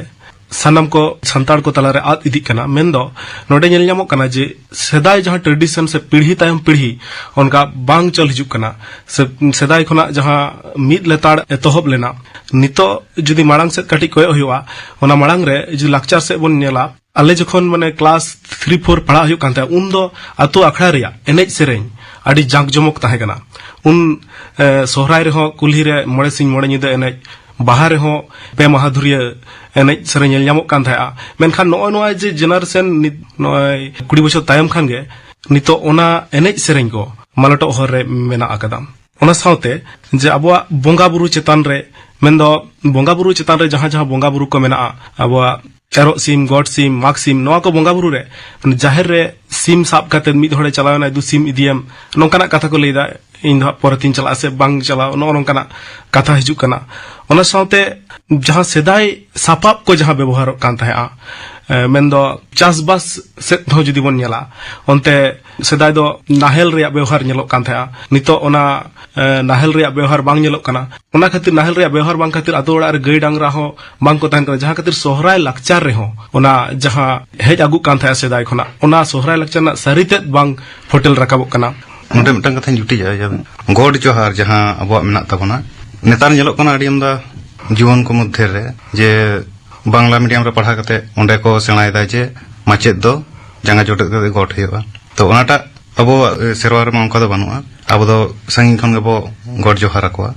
ᱥᱟᱱᱟᱢ ᱠᱚ ᱥᱟᱱᱛᱟᱲ ᱠᱚ ᱛᱟᱞᱟᱨᱮ ᱟᱫ ᱤᱫᱤᱜ ᱠᱟᱱᱟ᱾ ᱢᱮᱱᱫᱚ ᱱᱚᱰᱮ ᱧᱮᱞ ᱧᱟᱢᱚᱜ ᱠᱟᱱᱟ ᱡᱮ ᱥᱮᱫᱟᱭ ᱡᱟᱦᱟᱸ tradition ᱥᱮ ᱯᱤᱲᱦᱤ ᱛᱟᱭᱚᱢ ᱯᱤᱲᱦᱤ ᱚᱱᱠᱟ ᱵᱟᱝ ᱪᱚᱞ ᱦᱤᱡᱩᱜ ᱠᱟᱱᱟ᱾ ᱥᱮ ᱥᱮᱫᱟᱭ ᱠᱷᱚᱱᱟᱜ ᱡᱟᱦᱟᱸ ᱢᱤᱫ ᱞᱮᱛᱟᱲ ᱮᱛᱚᱦᱚᱵ ᱞᱮᱱᱟ, ᱱᱤᱛᱚᱜ ᱡᱩᱫᱤ ᱢᱟᱲᱟᱝ ᱥᱮᱫ ᱠᱟᱹᱴᱤᱡ ᱠᱚᱭᱚᱜ ᱦᱩᱭᱩᱜᱼᱟ, ᱚᱱᱟ ᱢᱟᱲᱟᱝ ᱨᱮ ᱡᱩᱫᱤ ᱞᱟᱠᱪᱟᱨ ᱥᱮᱫ ᱵᱚᱱ ᱧᱮᱞᱟ, ᱟᱞᱮ ᱡᱚᱠᱷᱚᱱ ᱢᱟᱱᱮ class three four ᱯᱟᱲᱦᱟᱜ ᱦᱩᱭᱩᱜ ᱠᱟᱱ ᱛᱟᱦᱮᱸᱫ, ᱩᱱ ᱫᱚ ᱟᱛᱳ ᱟᱠᱷᱲᱟ ᱨᱮᱭᱟᱜ ᱮᱱᱮᱡ ᱥᱮᱨᱮᱧ ᱟᱹᱰᱤ ᱡᱟᱸᱠ ᱡᱚᱢᱚᱠ ᱛᱟᱦᱮᱸ ᱠᱟᱱᱟ᱾ ᱩᱱ, ᱮ, ᱥᱚᱦᱨᱟᱭ ᱨᱮᱦᱚᱸ ᱠᱩᱞᱦᱤ ᱨᱮ ᱢᱚᱬᱮ ᱥᱤᱧ ᱢᱚᱬᱮ ᱧᱤᱫᱟᱹ ᱮᱱᱮᱡ, ᱵᱟᱦᱟ ᱨᱮᱦᱚᱸ ᱯᱮ ᱢᱟᱦᱟ ᱫᱷᱩᱨᱤᱭᱟᱹ ᱮᱱᱮᱡ ᱥᱮᱨᱮᱧ ᱧᱮᱞ ᱧᱟᱢᱚᱜ ᱠᱟᱱ ᱛᱟᱦᱮᱸᱫᱼᱟ᱾ ᱢᱮᱱᱠᱷᱟᱱ ᱱᱚᱜᱼᱚᱭ ᱱᱚᱣᱟ ᱡᱮ generation ᱱᱤᱛ ᱱᱚᱜᱼᱚᱭ ᱠᱩᱲᱤ ᱵᱚᱪᱷᱚᱨ ᱛᱟᱭᱚᱢ ᱠᱷᱟᱱ ᱜᱮ ᱱᱤᱛᱚᱜ ᱚᱱᱟ ᱮᱱᱮᱡ ᱥᱮᱨᱮᱧ ᱠᱚ ᱢᱟᱞᱚᱴᱚᱜ ᱦᱚᱨ ᱨᱮ ᱢᱮᱱᱟᱜ ᱟᱠᱟᱫᱟ᱾ ᱚᱱᱟ ᱥᱟᱶᱛᱮ ᱡᱮ ᱟᱵᱚᱣᱟᱜ ᱵᱚᱸᱜᱟ ᱵᱩᱨᱩ ᱪᱮᱛᱟᱱ ᱨᱮ, ᱢᱮᱱᱫᱚ ᱵᱚᱸᱜᱟ ᱵᱩᱨᱩ ᱪᱮᱛᱟᱱ ᱨᱮ ᱡᱟᱦᱟᱸ ᱡᱟᱦᱟᱸ ᱵᱚᱸᱜᱟ ᱵᱩᱨᱩ ᱠᱚ ᱢᱮᱱᱟᱜᱼᱟ, ᱟᱵᱚᱣᱟᱜ ᱮᱨᱚᱜ ᱥᱤᱢ, ᱜᱚᱴ ᱥᱤᱢ, ᱢᱟᱜᱽ ᱥᱤᱢ, ᱱᱚᱣᱟ ᱠᱚ ᱵᱚᱸᱜᱟ ᱵᱩᱨᱩ ᱨᱮ ᱡᱟᱦᱮᱨ ᱨᱮ ᱥᱤᱢ ᱥᱟᱵ ᱠᱟᱛᱮ ᱢᱤᱫ ᱦᱚᱲᱮ ᱪᱟᱞᱟᱣ ᱮᱱᱟ, "ᱫᱩ ᱥᱤᱢ ᱤᱫᱤᱭᱮᱢ", ᱱᱚᱝᱠᱟᱱᱟᱜ ᱠᱟᱛᱷᱟ ᱠᱚ ᱞᱟᱹᱭᱫᱟ, "ᱤᱧ ᱫᱚ ᱦᱟᱸᱜ ᱯᱚᱨᱮᱛᱤᱧ ᱪᱟᱞᱟᱜᱼᱟ" ᱥᱮ "ᱵᱟᱝ ᱪᱟᱞᱟᱣ", ᱱᱚᱜᱼᱚ ᱱᱚᱝᱠᱟᱱᱟᱜ ᱠᱟᱛᱷᱟ ᱦᱤᱡᱩᱜ ᱠᱟᱱᱟ᱾ ᱚᱱᱟ ᱥᱟᱶᱛᱮ ᱡᱟᱦᱟᱸ ᱥᱮᱫᱟᱭ ᱥᱟᱯᱟᱵ ᱠᱚ ᱡᱟᱦᱟᱸ ᱵᱮᱵᱚᱦᱟᱨᱚᱜ ᱠᱟᱱ ᱛᱟᱦᱮᱸᱜᱼᱟ, ᱮ, ᱢᱮᱱᱫᱚ ᱪᱟᱥᱵᱟᱥ ᱥᱮᱫ ᱦᱚᱸ ᱡᱩᱫᱤ ᱵᱚᱱ ᱧᱮᱞᱟ, ᱚᱱᱛᱮ ᱥᱮᱫᱟᱭ ᱫᱚ ᱱᱟᱦᱮᱞ ᱨᱮᱭᱟᱜ ᱵᱮᱣᱦᱟᱨ ᱧᱮᱞᱚᱜ ᱠᱟᱱ ᱛᱟᱦᱮᱸᱜᱼᱟ, ᱱᱤᱛᱚᱜ ᱚᱱᱟ, ᱮ, ᱱᱟᱦᱮᱞ ᱨᱮᱭᱟᱜ ᱵᱮᱣᱦᱟᱨ ᱵᱟᱝ ᱧᱮᱞᱚᱜ ᱠᱟᱱᱟ᱾ ᱚᱱᱟ ᱠᱷᱟᱹᱛᱤᱨ, ᱱᱟᱦᱮᱞ ᱨᱮᱭᱟᱜ ᱵᱮᱣᱦᱟᱨ ᱵᱟᱝ ᱠᱷᱟᱹᱛᱤᱨ ᱟᱛᱳ ᱚᱲᱟᱜ ᱨᱮ ᱜᱟᱹᱭ ᱰᱟᱝᱨᱟ ᱦᱚᱸ ᱵᱟᱝ ᱠᱚ ᱛᱟᱦᱮᱱ ᱠᱟᱱᱟ, ᱡᱟᱦᱟᱸ ᱠᱷᱟᱹᱛᱤᱨ ᱥᱚᱦᱨᱟᱭ ᱞᱟᱠᱪᱟᱨ ᱨᱮᱦᱚᱸ ᱚᱱᱟ ᱡᱟᱦᱟᱸ ᱦᱮᱡ ᱟᱹᱜᱩᱜ ᱠᱟᱱ ᱛᱟᱦᱮᱸᱜᱼᱟ ᱥᱮᱫᱟᱭ ᱠᱷᱚᱱᱟᱜ, ᱚᱱᱟ ᱥᱚᱦᱨᱟᱭ ᱞᱟᱠᱪᱟᱨ ᱨᱮᱱᱟᱜ ᱥᱟᱹᱨᱤ ᱛᱮᱫ ᱵᱟᱝ ᱯᱷᱚᱴᱮᱞ ᱨᱟᱠᱟᱵᱚᱜ ᱠᱟᱱᱟ᱾ ᱱᱚᱰᱮ ᱢᱤᱫᱴᱟᱝ ᱠᱟᱛᱷᱟᱧ ᱡᱩᱴᱤᱡᱟ, ᱡᱮ ᱜᱚᱰ ᱡᱚᱦᱟᱨ ᱡᱟᱦᱟᱸ ᱟᱵᱚᱣᱟᱜ ᱢᱮᱱᱟᱜ ᱛᱟᱵᱚᱱᱟ, ᱱᱮᱛᱟᱨ ᱧᱮᱞᱚᱜ ᱠᱟᱱᱟ ᱟᱹᱰᱤ ᱟᱢᱫᱟ ᱡᱩᱣᱟᱹᱱ ᱠᱚ ᱢᱚᱫᱽᱫᱷᱮ ᱨᱮ ᱡᱮ ᱵᱟᱝᱞᱟ medium ᱨᱮ ᱯᱟᱲᱦᱟᱣ ᱠᱟᱛᱮ ᱚᱸᱰᱮ ᱠᱚ ᱥᱮᱬᱟᱭᱮᱫᱟ ᱡᱮ ᱢᱟᱪᱮᱫ ᱫᱚ ᱡᱟᱸᱜᱟ ᱡᱚᱴᱮᱫ ᱠᱟᱛᱮ ᱜᱚᱰ ᱦᱩᱭᱩᱜᱼᱟ᱾ ᱛᱚ ᱚᱱᱟᱴᱟᱜ ᱟᱵᱚᱣᱟᱜ, ᱮ, ᱥᱮᱨᱣᱟ ᱨᱮᱢᱟ ᱚᱱᱠᱟ ᱫᱚ ᱵᱟᱹᱱᱩᱜᱼᱟ᱾ ᱟᱵᱚ ᱫᱚ ᱥᱟᱺᱜᱤᱧ ᱠᱷᱚᱱ ᱜᱮᱵᱚ ᱜᱚᱰ ᱡᱚᱦᱟᱨ ᱟᱠᱚᱣᱟ᱾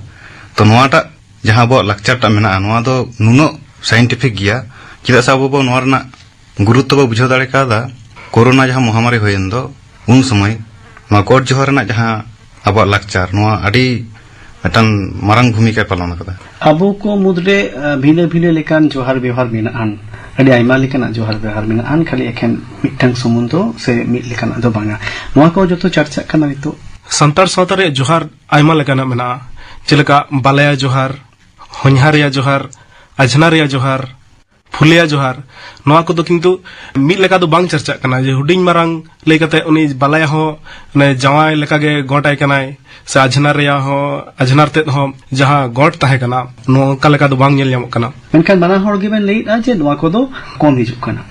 ᱛᱚ ᱱᱚᱣᱟᱴᱟᱜ ᱡᱟᱦᱟᱸ ᱟᱵᱚᱣᱟᱜ ᱞᱟᱠᱪᱟᱨ ᱴᱟᱜ ᱢᱮᱱᱟᱜᱼᱟ, ᱱᱚᱣᱟ ᱫᱚ ᱱᱩᱱᱟᱹᱜ ᱥᱟᱭᱮᱱᱴᱤᱯᱷᱤᱠ ᱜᱮᱭᱟ, ᱪᱮᱫᱟᱜ ᱥᱮ ᱟᱵᱚ ᱵᱚ ᱱᱚᱣᱟ ᱨᱮᱱᱟᱜ ᱜᱩᱨᱩᱛᱛᱚ ᱵᱚ ᱵᱩᱡᱷᱟᱹᱣ ᱫᱟᱲᱮ ᱠᱟᱣᱫᱟ᱾ ᱠᱳᱨᱳᱱᱟ ᱡᱟᱦᱟᱸ ᱢᱚᱦᱟᱢᱟᱨᱤ ᱦᱩᱭᱮᱱ ᱫᱚ, ᱩᱱ ᱥᱚᱢᱚᱭ ᱱᱚᱣᱟ ᱜᱚᱰ ᱡᱚᱦᱟᱨ ᱨᱮᱱᱟᱜ ᱡᱟᱦᱟᱸ ᱟᱵᱚᱣᱟᱜ ᱞᱟᱠᱪᱟᱨ, ᱱᱚᱣᱟ ᱟᱹᱰᱤ ᱢᱤᱫᱴᱟᱝ ᱢᱟᱨᱟᱝ ᱵᱷᱩᱢᱤᱠᱟᱭ ᱯᱟᱞᱚᱱ ᱟᱠᱟᱫᱟ᱾ ᱟᱵᱚ ᱠᱚ ᱢᱩᱫᱽᱨᱮ, ᱟᱸ, ᱵᱷᱤᱱᱟᱹ ᱵᱷᱤᱱᱟᱹ ᱞᱮᱠᱟᱱ ᱡᱚᱦᱟᱨ ᱵᱮᱣᱦᱟᱨ ᱢᱮᱱᱟᱜᱼᱟ, ᱟᱹᱰᱤ ᱟᱭᱢᱟ ᱞᱮᱠᱟᱱᱟᱜ ᱡᱚᱦᱟᱨ ᱵᱮᱣᱦᱟᱨ ᱢᱮᱱᱟᱜᱼᱟ, ᱠᱷᱟᱹᱞᱤ ᱮᱠᱷᱮᱱ ᱢᱤᱫᱴᱟᱝ ᱥᱩᱢᱩᱝ ᱫᱚ ᱥᱮ ᱢᱤᱫ ᱞᱮᱠᱟᱱᱟᱜ ᱫᱚ ᱵᱟᱝᱟ᱾ ᱱᱚᱣᱟ ᱠᱚ ᱡᱚᱛᱚ ᱪᱟᱨᱪᱟᱜ ᱠᱟᱱᱟ ᱱᱤᱛᱚᱜ᱾ ᱥᱟᱱᱛᱟᱲ ᱥᱟᱶᱛᱟ ᱨᱮᱭᱟᱜ ᱡᱚᱦᱟᱨ ᱟᱭᱢᱟ ᱞᱮᱠᱟᱱᱟᱜ ᱢᱮᱱᱟᱜᱼᱟ, ᱡᱮᱞᱮᱠᱟ ᱵᱟᱞᱟᱭᱟ ᱡᱚᱦᱟᱨ, ᱦᱚᱧᱦᱟᱨᱤᱭᱟ ᱡᱚᱦᱟᱨ, ᱟᱡᱷᱱᱟᱨᱤᱭᱟ ᱡᱚᱦᱟᱨ, ᱯᱷᱩᱞᱮᱭᱟ ᱡᱚᱦᱟᱨ᱾ ᱱᱚᱣᱟ ᱠᱚᱫᱚ ᱠᱤᱱᱛᱩ ᱢᱤᱫ ᱞᱮᱠᱟ ᱫᱚ ᱵᱟᱝ ᱪᱟᱨᱪᱟᱜ ᱠᱟᱱᱟ, ᱡᱮ ᱦᱩᱰᱤᱧ ᱢᱟᱨᱟᱝ ᱞᱟᱹᱭ ᱠᱟᱛᱮ ᱩᱱᱤ ᱵᱟᱞᱟᱭᱟ ᱦᱚᱸ, ᱢᱟᱱᱮ, ᱡᱟᱶᱟᱭ ᱞᱮᱠᱟᱜᱮ ᱜᱚᱴ ᱟᱭ ᱠᱟᱱᱟᱭ, ᱥᱮ ᱟᱡᱷᱱᱟᱨᱤᱭᱟ ᱦᱚᱸ, ᱟᱡᱷᱱᱟᱨ ᱛᱮᱫ ᱦᱚᱸ ᱡᱟᱦᱟᱸ ᱜᱚᱴ ᱛᱟᱦᱮᱸ ᱠᱟᱱᱟ, ᱱᱚᱝᱠᱟ ᱞᱮᱠᱟ ᱫᱚ ᱵᱟᱝ ᱧᱮᱞ ᱧᱟᱢᱚᱜ ᱠᱟᱱᱟ᱾ ᱢᱮᱱᱠᱷᱟᱱ ᱵᱟᱱᱟ ᱦᱚᱲ ᱜᱮᱵᱮᱱ ᱞᱟᱹᱭᱮᱫᱼᱟ ᱡᱮ ᱱᱚᱣᱟ ᱠᱚᱫᱚ ᱠᱚᱢ ᱦᱤᱡᱩᱜ ᱠᱟᱱᱟ᱾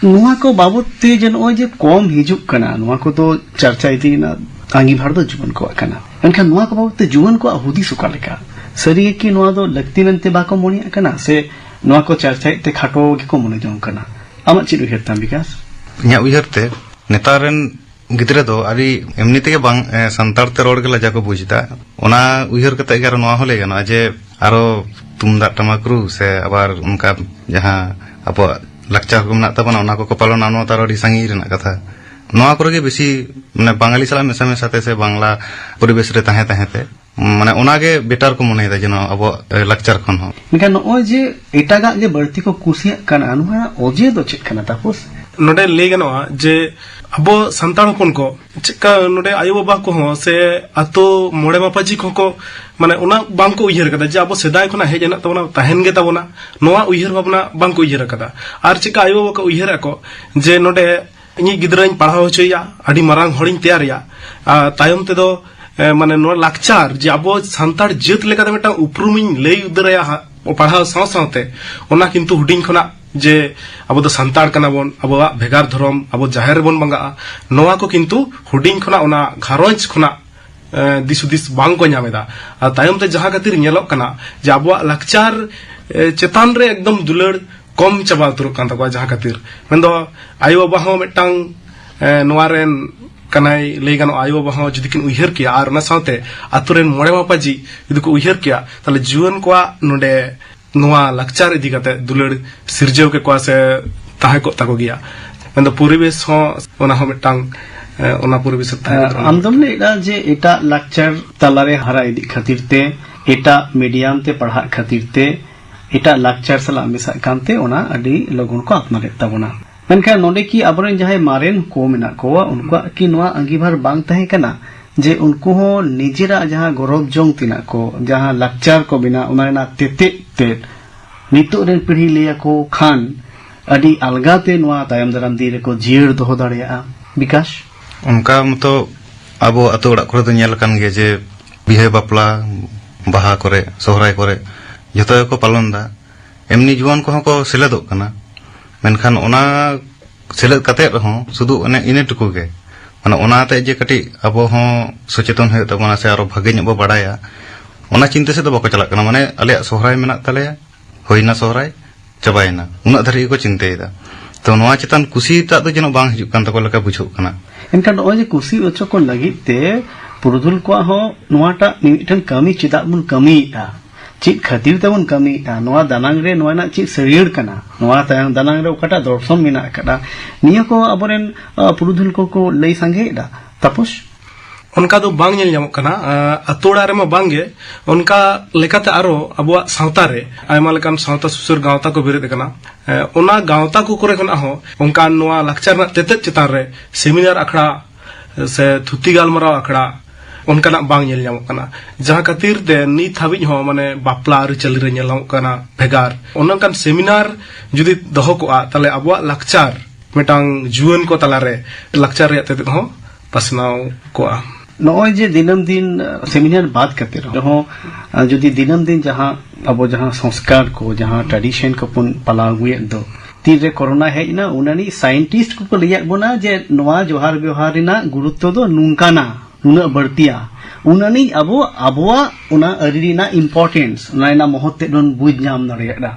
ᱱᱚᱣᱟ ᱠᱚ ᱵᱟᱵᱚᱫ ᱛᱮ ᱡᱮ ᱱᱚᱜᱼᱚᱭ ᱡᱮ ᱠᱚᱢ ᱦᱤᱡᱩᱜ ᱠᱟᱱᱟ, ᱱᱚᱣᱟ ᱠᱚᱫᱚ ᱪᱟᱨᱪᱟ ᱤᱫᱤ ᱨᱮᱱᱟᱜ ᱟᱸᱜᱤᱵᱷᱟᱨ ᱫᱚ ᱡᱩᱣᱟᱹᱱ ᱠᱚᱣᱟᱜ ᱠᱟᱱᱟ᱾ ᱢᱮᱱᱠᱷᱟᱱ ᱱᱚᱣᱟ ᱠᱚ ᱵᱟᱵᱚᱫ ᱛᱮ ᱡᱩᱣᱟᱹᱱ ᱠᱚᱣᱟᱜ ᱦᱩᱫᱤᱥ ᱚᱠᱟ ᱞᱮᱠᱟ? ᱥᱟᱹᱨᱤ ᱜᱮ ᱠᱤ ᱱᱚᱣᱟ ᱫᱚ ᱞᱟᱹᱠᱛᱤ ᱢᱮᱱᱛᱮ ᱵᱟᱠᱚ ᱢᱚᱱᱮᱭᱟᱜ ᱠᱟᱱᱟ, ᱥᱮ ᱱᱚᱣᱟ ᱠᱚ ᱪᱟᱨᱪᱟᱭᱮᱫ ᱛᱮ ᱠᱷᱟᱴᱚ ᱜᱮᱠᱚ ᱢᱚᱱᱮ ᱡᱚᱝ ᱠᱟᱱᱟ? ᱟᱢᱟᱜ ᱪᱮᱫ ᱩᱭᱦᱟᱹᱨ ᱛᱟᱢ, ᱵᱤᱠᱟᱥ? ᱤᱧᱟᱹᱜ ᱩᱭᱦᱟᱹᱨ ᱛᱮ, ᱱᱮᱛᱟᱨ ᱨᱮᱱ ᱜᱤᱫᱽᱨᱟᱹ ᱫᱚ ᱟᱹᱰᱤ ᱮᱢᱱᱤ ᱛᱮᱜᱮ ᱵᱟᱝ, ᱮ, ᱥᱟᱱᱛᱟᱲ ᱛᱮ ᱨᱚᱲ ᱜᱮ ᱞᱟᱡᱟ ᱠᱚ ᱵᱩᱡᱽ ᱮᱫᱟ᱾ ᱚᱱᱟ ᱩᱭᱦᱟᱹᱨ ᱠᱟᱛᱮ ᱜᱮ ᱟᱨᱚ ᱱᱚᱣᱟ ᱦᱚᱸ ᱞᱟᱹᱭ ᱜᱟᱱᱚᱜᱼᱟ ᱡᱮ ᱟᱨᱚ ᱛᱩᱢᱫᱟᱜ ᱴᱟᱢᱟᱠ ᱨᱩ ᱥᱮ ᱟᱵᱟᱨ ᱚᱱᱠᱟ ᱡᱟᱦᱟᱸ ᱟᱵᱚᱣᱟᱜ ᱞᱟᱠᱪᱟᱨ ᱠᱚ ᱢᱮᱱᱟᱜ ᱛᱟᱵᱚᱱᱟ, ᱚᱱᱟ ᱠᱚᱠᱚ ᱯᱟᱞᱚᱱᱟ, ᱱᱚᱣᱟ ᱛᱚ ᱟᱨᱚ ᱟᱹᱰᱤ ᱥᱟᱺᱜᱤᱧ ᱨᱮᱱᱟᱜ ᱠᱟᱛᱷᱟ᱾ ᱱᱚᱣᱟ ᱠᱚᱨᱮ ᱜᱮ ᱵᱮᱥᱤ, ᱢᱟᱱᱮ, ᱵᱟᱝᱟᱞᱤ ᱥᱟᱞᱟᱜ ᱢᱮᱥᱟ ᱢᱮᱥᱟ ᱛᱮ ᱥᱮ ᱵᱟᱝᱞᱟ ᱯᱚᱨᱤᱵᱮᱥ ᱨᱮ ᱛᱟᱦᱮᱸ ᱛᱟᱦᱮᱸ ᱛᱮ, ᱢᱟᱱᱮ, ᱚᱱᱟ ᱜᱮ ᱵᱮᱴᱟᱨ ᱠᱚ ᱢᱚᱱᱮᱭᱮᱫᱟ ᱡᱮ ᱱᱚᱣᱟ ᱟᱵᱚᱣᱟᱜ, ᱮ, ᱞᱟᱠᱪᱟᱨ ᱠᱷᱚᱱ ᱦᱚᱸ᱾ ᱢᱮᱱᱠᱷᱟᱱ ᱱᱚᱜᱼᱚᱭ ᱡᱮ ᱮᱴᱟᱜᱟᱜ ᱜᱮ ᱵᱟᱹᱲᱛᱤ ᱠᱚ ᱠᱩᱥᱤᱭᱟᱜ ᱠᱟᱱᱟ, ᱱᱚᱣᱟ ᱨᱮᱱᱟᱜ ᱚᱡᱮ ᱫᱚ ᱪᱮᱫ ᱠᱟᱱᱟ ᱛᱟᱯᱚᱥ? ᱱᱚᱰᱮ ᱞᱟᱹᱭ ᱜᱟᱱᱚᱜᱼᱟ ᱡᱮ ᱟᱵᱚ ᱥᱟᱱᱛᱟᱲ ᱦᱚᱯᱚᱱ ᱠᱚ ᱪᱮᱫᱠᱟ ᱱᱚᱰᱮ ᱟᱭᱳ ᱵᱟᱵᱟ ᱠᱚᱦᱚᱸ ᱥᱮ ᱟᱛᱳ ᱢᱚᱬᱮ ᱢᱟᱯᱟᱡᱤ ᱠᱚᱦᱚᱸ ᱠᱚ, ᱢᱟᱱᱮ, ᱚᱱᱟ ᱵᱟᱝ ᱠᱚ ᱩᱭᱦᱟᱹᱨ ᱠᱟᱫᱟ ᱡᱮ ᱟᱵᱚ ᱥᱮᱫᱟᱭ ᱠᱷᱚᱱᱟᱜ ᱦᱮᱡ ᱦᱮᱱᱟᱜ ᱛᱟᱵᱚᱱᱟ, ᱛᱟᱦᱮᱱ ᱜᱮ ᱛᱟᱵᱚᱱᱟ, ᱱᱚᱣᱟ ᱩᱭᱦᱟᱹᱨ ᱵᱷᱟᱵᱽᱱᱟ ᱵᱟᱝ ᱠᱚ ᱩᱭᱦᱟᱹᱨ ᱠᱟᱫᱟ᱾ ᱟᱨ ᱪᱮᱫᱠᱟ ᱟᱭᱳ ᱵᱟᱵᱟ ᱠᱚ ᱩᱭᱦᱟᱹᱨ ᱟᱠᱚ ᱡᱮ ᱱᱚᱰᱮ ᱤᱧᱤᱡ ᱜᱤᱫᱽᱨᱟᱹᱧ ᱯᱟᱲᱦᱟᱣ ᱦᱚᱪᱚᱭᱮᱭᱟ, ᱟᱹᱰᱤ ᱢᱟᱨᱟᱝ ᱦᱚᱲᱤᱧ ᱛᱮᱭᱟᱨᱮᱭᱟ, ᱟᱨ ᱛᱟᱭᱚᱢ ᱛᱮᱫᱚ, ᱮ, ᱢᱟᱱᱮ, ᱱᱚᱣᱟ ᱞᱟᱠᱪᱟᱨ ᱡᱮ ᱟᱵᱚ ᱥᱟᱱᱛᱟᱲ ᱡᱟᱹᱛ ᱞᱮᱠᱟᱛᱮ ᱢᱤᱫᱴᱟᱝ ᱩᱯᱨᱩᱢᱤᱧ ᱞᱟᱹᱭ ᱩᱛᱟᱹᱨᱟᱭᱟ ᱦᱟᱸᱜ, ᱯᱟᱲᱦᱟᱣ ᱥᱟᱶ ᱥᱟᱶᱛᱮ ᱚᱱᱟ ᱠᱤᱱᱛᱩ ᱦᱩᱰᱤᱧ ᱠᱷᱚᱱᱟᱜ ᱡᱮ ᱟᱵᱚ ᱫᱚ ᱥᱟᱱᱛᱟᱲ ᱠᱟᱱᱟ ᱵᱚᱱ, ᱟᱵᱚᱣᱟᱜ ᱵᱷᱮᱜᱟᱨ ᱫᱷᱚᱨᱚᱢ, ᱟᱵᱚ ᱡᱟᱦᱮᱨ ᱨᱮᱵᱚᱱ ᱵᱚᱸᱜᱟᱜᱼᱟ, ᱱᱚᱣᱟ ᱠᱚ ᱠᱤᱱᱛᱩ ᱦᱩᱰᱤᱧ ᱠᱷᱚᱱᱟᱜ ᱚᱱᱟ ᱜᱷᱟᱨᱚᱸᱡᱽ ᱠᱷᱚᱱᱟᱜ, ᱮ, ᱫᱤᱥ ᱦᱩᱫᱤᱥ ᱵᱟᱝ ᱠᱚ ᱧᱟᱢ ᱮᱫᱟ᱾ ᱟᱨ ᱛᱟᱭᱚᱢ ᱛᱮ ᱡᱟᱦᱟᱸ ᱠᱷᱟᱹᱛᱤᱨ ᱧᱮᱞᱚᱜ ᱠᱟᱱᱟ ᱡᱮ ᱟᱵᱚᱣᱟᱜ ᱞᱟᱠᱪᱟᱨ, ᱮ, ᱪᱮᱛᱟᱱ ᱨᱮ ᱮᱠᱫᱚᱢ ᱫᱩᱞᱟᱹᱲ ᱠᱚᱢ ᱪᱟᱵᱟ ᱩᱛᱟᱹᱨᱚᱜ ᱠᱟᱱ ᱛᱟᱠᱚᱣᱟ, ᱡᱟᱦᱟᱸ ᱠᱷᱟᱹᱛᱤᱨ ᱢᱮᱱᱫᱚ ᱟᱭᱳ ᱵᱟᱵᱟ ᱦᱚᱸ ᱢᱤᱫᱴᱟᱝ, ᱮ, ᱱᱚᱣᱟ ᱨᱮᱱ ᱠᱟᱱᱟᱭ, ᱞᱟᱹᱭ ᱜᱟᱱᱚᱜᱼᱟ, ᱟᱭᱳ ᱵᱟᱵᱟ ᱦᱚᱸ ᱡᱩᱫᱤ ᱠᱤᱱ ᱩᱭᱦᱟᱹᱨ ᱠᱮᱭᱟ ᱟᱨ ᱚᱱᱟ ᱥᱟᱶᱛᱮ ᱟᱛᱳ ᱨᱮᱱ ᱢᱚᱬᱮ ᱢᱟᱯᱟᱡᱤ ᱡᱩᱫᱤ ᱠᱚ ᱩᱭᱦᱟᱹᱨ ᱠᱮᱭᱟ, ᱛᱟᱦᱞᱮ ᱡᱩᱣᱟᱹᱱ ᱠᱚᱣᱟᱜ ᱱᱚᱰᱮ ᱱᱚᱣᱟ ᱞᱟᱠᱪᱟᱨ ᱤᱫᱤ ᱠᱟᱛᱮ ᱫᱩᱞᱟᱹᱲ ᱥᱤᱨᱡᱟᱹᱣ ᱠᱮᱠᱚᱣᱟ ᱥᱮ ᱛᱟᱦᱮᱸ ᱠᱚᱜ ᱛᱟᱠᱚ ᱜᱮᱭᱟ᱾ ᱢᱮᱱᱫᱚ ᱯᱚᱨᱤᱵᱮᱥ ᱦᱚᱸ, ᱚᱱᱟ ᱦᱚᱸ ᱢᱤᱫᱴᱟᱝ, ᱮ, ᱚᱱᱟ ᱯᱚᱨᱤᱵᱮᱥ ᱨᱮ ᱛᱟᱦᱮᱸ ᱠᱟᱛᱮ ᱚᱱᱟ ᱟᱢ ᱫᱚᱢ ᱞᱟᱹᱭᱮᱫᱟ ᱡᱮ ᱮᱴᱟᱜ ᱞᱟᱠᱪᱟᱨ ᱛᱟᱞᱟᱨᱮ ᱦᱟᱨᱟ ᱤᱫᱤᱜ ᱠᱷᱟᱹᱛᱤᱨ ᱛᱮ, ᱮᱴᱟᱜ ᱢᱤᱰᱤᱭᱟᱢ ᱛᱮ ᱯᱟᱲᱦᱟᱜ ᱠᱷᱟᱹᱛᱤᱨ ᱛᱮ, ᱮᱴᱟᱜ ᱞᱟᱠᱪᱟᱨ ᱥᱟᱞᱟᱜ ᱢᱮᱥᱟᱜ ᱠᱟᱱᱛᱮ ᱚᱱᱟ ᱟᱹᱰᱤ ᱞᱚᱜᱚᱱ ᱠᱚ ᱟᱯᱱᱟᱨᱮᱫ ᱛᱟᱵᱚᱱᱟ᱾ ᱢᱮᱱᱠᱷᱟᱱ ᱱᱚᱰᱮ ᱠᱤ ᱟᱵᱚᱨᱮᱱ ᱡᱟᱦᱟᱸᱭ ᱢᱟᱨᱮᱱ ᱠᱚ ᱢᱮᱱᱟᱜ ᱠᱚᱣᱟ, ᱩᱱᱠᱩᱣᱟᱜ ᱠᱤ ᱱᱚᱣᱟ ᱟᱸᱜᱤᱵᱷᱟᱨ ᱵᱟᱝ ᱛᱟᱦᱮᱸ ᱠᱟᱱᱟ ᱡᱮ ᱩᱱᱠᱩ ᱦᱚᱸ ᱱᱤᱡᱮᱨᱟᱜ ᱡᱟᱦᱟᱸ ᱜᱚᱨᱚᱵ ᱡᱚᱝ ᱛᱮᱱᱟᱜ ᱠᱚ, ᱡᱟᱦᱟᱸ ᱞᱟᱠᱪᱟᱨ ᱠᱚ ᱢᱮᱱᱟᱜ, ᱚᱱᱟ ᱨᱮᱱᱟᱜ ᱛᱮᱛᱮᱫ ᱛᱮᱫ ᱱᱤᱛᱚᱜ ᱨᱮᱱ ᱯᱤᱲᱦᱤ ᱞᱟᱹᱭ ᱟᱠᱚ ᱠᱷᱟᱱ ᱟᱹᱰᱤ ᱟᱞᱜᱟᱛᱮ ᱱᱚᱣᱟ ᱛᱟᱭᱚᱢ ᱫᱟᱨᱟᱢ ᱫᱤᱱ ᱨᱮᱠᱚ ᱡᱤᱭᱟᱹᱲ ᱫᱚᱦᱚ ᱫᱟᱲᱮᱭᱟᱜᱼᱟ? ᱵᱤᱠᱟᱥ? ᱚᱱᱠᱟ ᱢᱚᱛᱚ ᱟᱵᱚ ᱟᱛᱳ ᱚᱲᱟᱜ ᱠᱚᱨᱮ ᱫᱚ ᱧᱮᱞ ᱟᱠᱟᱱ ᱜᱮᱭᱟ ᱡᱮ ᱵᱤᱦᱟᱹ ᱵᱟᱯᱞᱟ, ᱵᱟᱦᱟ ᱠᱚᱨᱮ, ᱥᱚᱦᱨᱟᱭ ᱠᱚᱨᱮ ᱡᱷᱚᱛᱚ ᱜᱮᱠᱚ ᱯᱟᱞᱚᱱ ᱮᱫᱟ᱾ ᱮᱢᱱᱤ ᱡᱩᱣᱟᱹᱱ ᱠᱚᱦᱚᱸ ᱠᱚ ᱥᱮᱞᱮᱫᱚᱜ ᱠᱟᱱᱟ, ᱢᱮᱱᱠᱷᱟᱱ ᱚᱱᱟ ᱥᱮᱞᱮᱫ ᱠᱟᱛᱮᱫ ᱨᱮᱦᱚᱸ ᱥᱩᱫᱷᱩ ᱚᱱᱮ ᱤᱱᱟᱹ ᱴᱩᱠᱩ ᱜᱮ, ᱢᱟᱱᱮ ᱚᱱᱟᱛᱮ ᱡᱮ ᱠᱟᱹᱴᱤᱡ ᱟᱵᱚ ᱦᱚᱸ ᱥᱚᱪᱮᱛᱚᱱ ᱦᱩᱭᱩᱜ ᱛᱟᱵᱚᱱᱟ ᱥᱮ ᱟᱨᱚ ᱵᱷᱟᱜᱮ ᱧᱚᱜ ᱵᱚ ᱵᱟᱲᱟᱭᱟ, ᱚᱱᱟ ᱪᱤᱱᱛᱟᱹ ᱥᱮᱫ ᱫᱚ ᱵᱟᱠᱚ ᱪᱟᱞᱟᱜ ᱠᱟᱱᱟ᱾ ᱢᱟᱱᱮ ᱟᱞᱮᱭᱟᱜ ᱥᱚᱦᱨᱟᱭ ᱢᱮᱱᱟᱜ ᱛᱟᱞᱮᱭᱟ, ᱦᱩᱭᱱᱟ ᱥᱚᱦᱨᱟᱭ, ᱪᱟᱵᱟᱭᱮᱱᱟ, ᱩᱱᱟᱹᱜ ᱫᱷᱟᱹᱨᱤᱡ ᱜᱮᱠᱚ ᱪᱤᱱᱛᱟᱹᱭᱮᱫᱟ᱾ ᱛᱚ ᱱᱚᱣᱟ ᱪᱮᱛᱟᱱ ᱠᱩᱥᱤᱴᱟᱜ ᱫᱚ ᱡᱮᱱᱚ ᱵᱟᱝ ᱦᱤᱡᱩᱜ ᱠᱟᱱ ᱛᱟᱠᱚ ᱞᱮᱠᱟ ᱵᱩᱡᱷᱟᱹᱜ ᱠᱟᱱᱟ᱾ ᱮᱱᱠᱷᱟᱱ ᱱᱚᱜᱼᱚᱭ ᱡᱮ ᱠᱩᱥᱤ ᱦᱚᱪᱚ ᱠᱚ ᱞᱟᱹᱜᱤᱫ ᱛᱮ ᱯᱩᱨᱩᱫᱷᱩᱞ ᱠᱚᱣᱟᱜ ᱦᱚᱸ ᱱᱚᱣᱟᱴᱟᱜ ᱢᱤᱫᱴᱟᱝ ᱠᱟᱹᱢᱤ ᱪᱮᱫᱟᱜ ᱵᱚᱱ ᱠᱟᱹᱢᱤᱭᱮᱫᱼᱟ, ᱪᱮᱫ ᱠᱷᱟᱹᱛᱤᱨ ᱛᱮᱵᱚᱱ ᱠᱟᱹᱢᱤᱭᱮᱫᱼᱟ, ᱱᱚᱣᱟ ᱫᱟᱱᱟᱝ ᱨᱮ ᱱᱚᱣᱟ ᱨᱮᱱᱟᱜ ᱪᱮᱫ ᱥᱟᱹᱨᱭᱟᱹᱲ ᱠᱟᱱᱟ, ᱱᱚᱣᱟ ᱛᱟᱭᱚᱢ ᱫᱟᱱᱟᱝ ᱨᱮ ᱚᱠᱟᱴᱟᱜ ᱫᱚᱨᱥᱚᱱ ᱢᱮᱱᱟᱜ ᱟᱠᱟᱫᱟ, ᱱᱤᱭᱟᱹ ᱠᱚ ᱟᱵᱚᱨᱮᱱ, ᱟ, ᱯᱩᱨᱩᱫᱷᱩᱞ ᱠᱚᱠᱚ ᱞᱟᱹᱭ ᱥᱟᱸᱜᱮᱭᱮᱫᱟ᱾ ᱛᱟᱯᱚᱥ? ᱚᱱᱠᱟ ᱫᱚ ᱵᱟᱝ ᱧᱮᱞ ᱧᱟᱢᱚᱜ ᱠᱟᱱᱟ᱾ ᱟ, ᱟᱛᱳ ᱚᱲᱟᱜ ᱨᱮᱢᱟ ᱵᱟᱝᱜᱮ, ᱚᱱᱠᱟ ᱞᱮᱠᱟᱛᱮ ᱟᱨᱚ ᱟᱵᱚᱣᱟᱜ ᱥᱟᱶᱛᱟ ᱨᱮ ᱟᱭᱢᱟ ᱞᱮᱠᱟᱱ ᱥᱟᱶᱛᱟ ᱥᱩᱥᱟᱹᱨ ᱜᱟᱶᱛᱟ ᱠᱚ ᱵᱮᱨᱮᱫ ᱟᱠᱟᱱᱟ᱾ ᱮ, ᱚᱱᱟ ᱜᱟᱶᱛᱟ ᱠᱚ ᱠᱚᱨᱮ ᱠᱷᱚᱱᱟᱜ ᱦᱚᱸ ᱚᱱᱠᱟᱱ ᱱᱚᱣᱟ ᱞᱟᱠᱪᱟᱨ ᱨᱮᱱᱟᱜ ᱛᱮᱛᱮᱫ ᱪᱮᱛᱟᱱ ᱨᱮ ᱥᱮᱢᱤᱱᱟᱨ ᱟᱠᱷᱲᱟ ᱥᱮ ᱛᱷᱩᱛᱤ ᱜᱟᱞᱢᱟᱨᱟᱣ ᱟᱠᱷᱲᱟ ᱚᱱᱠᱟᱱᱟᱜ ᱵᱟᱝ ᱧᱮᱞ ᱧᱟᱢᱚᱜ ᱠᱟᱱᱟ, ᱡᱟᱦᱟᱸ ᱠᱷᱟᱹᱛᱤᱨ ᱛᱮ ᱱᱤᱛ ᱦᱟᱹᱵᱤᱡ ᱦᱚᱸ ᱢᱟᱱᱮ ᱵᱟᱯᱞᱟ ᱟᱹᱨᱤᱪᱟᱹᱞᱤ ᱨᱮ ᱧᱮᱞ ᱧᱟᱢᱚᱜ ᱠᱟᱱᱟ ᱵᱷᱮᱜᱟᱨ᱾ ᱚᱱᱮ ᱚᱱᱠᱟᱱ ᱥᱮᱢᱤᱱᱟᱨ ᱡᱩᱫᱤ ᱫᱚᱦᱚ ᱠᱚᱜᱼᱟ, ᱛᱟᱦᱞᱮ ᱟᱵᱚᱣᱟᱜ ᱞᱟᱠᱪᱟᱨ ᱢᱤᱫᱴᱟᱝ ᱡᱩᱣᱟᱹᱱ ᱠᱚ ᱛᱟᱞᱟᱨᱮ ᱞᱟᱠᱪᱟᱨ ᱨᱮᱭᱟᱜ ᱛᱮᱛᱮᱫ ᱦᱚᱸ ᱯᱟᱥᱱᱟᱣ ᱠᱚᱜᱼᱟ᱾ ᱱᱚᱜᱼᱚᱭ ᱡᱮ ᱫᱤᱱᱟᱹᱢ ᱫᱤᱱ, ᱟ, ᱥᱮᱢᱤᱱᱟᱨ ᱵᱟᱫ ᱠᱟᱛᱮ ᱨᱮᱦᱚᱸ, ᱟ, ᱡᱩᱫᱤ ᱫᱤᱱᱟᱹᱢ ᱫᱤᱱ ᱡᱟᱦᱟᱸ ᱟᱵᱚ ᱡᱟᱦᱟᱸ ᱥᱚᱝᱥᱠᱟᱨ ᱠᱚ, ᱡᱟᱦᱟᱸ ᱴᱨᱟᱰᱤᱥᱚᱱ ᱠᱚᱵᱚᱱ ᱯᱟᱞᱟᱣ ᱟᱹᱜᱩᱭᱮᱫ ᱫᱚ, ᱛᱤᱱᱨᱮ ᱠᱚᱨᱳᱱᱟ ᱦᱮᱡ ᱮᱱᱟ, ᱩᱱᱟᱹᱱᱤᱡ ᱥᱟᱭᱮᱱᱴᱤᱥᱴ ᱠᱚᱠᱚ ᱞᱟᱹᱭᱟᱫ ᱵᱚᱱᱟ ᱡᱮ ᱱᱚᱣᱟ ᱡᱚᱦᱟᱨ ᱵᱮᱣᱦᱟᱨ ᱨᱮᱱᱟᱜ ᱜᱩᱨᱩᱛᱛᱚ ᱫᱚ ᱱᱚᱝᱠᱟᱱᱟ, ᱱᱩᱱᱟᱹᱜ ᱵᱟᱹᱲᱛᱤᱭᱟ᱾ ᱩᱱᱟᱹᱱᱤᱡ ᱟᱵᱚ, ᱟᱵᱚᱣᱟᱜ ᱚᱱᱟ ᱟᱹᱨᱤ ᱨᱮᱱᱟᱜ ᱤᱢᱯᱚᱨᱴᱮᱱᱥ, ᱚᱱᱟ ᱨᱮᱱᱟᱜ ᱢᱚᱦᱚᱛ ᱛᱮᱫ ᱵᱚᱱ ᱵᱩᱡᱽ ᱧᱟᱢ ᱫᱟᱲᱮᱭᱟᱜᱼᱟ᱾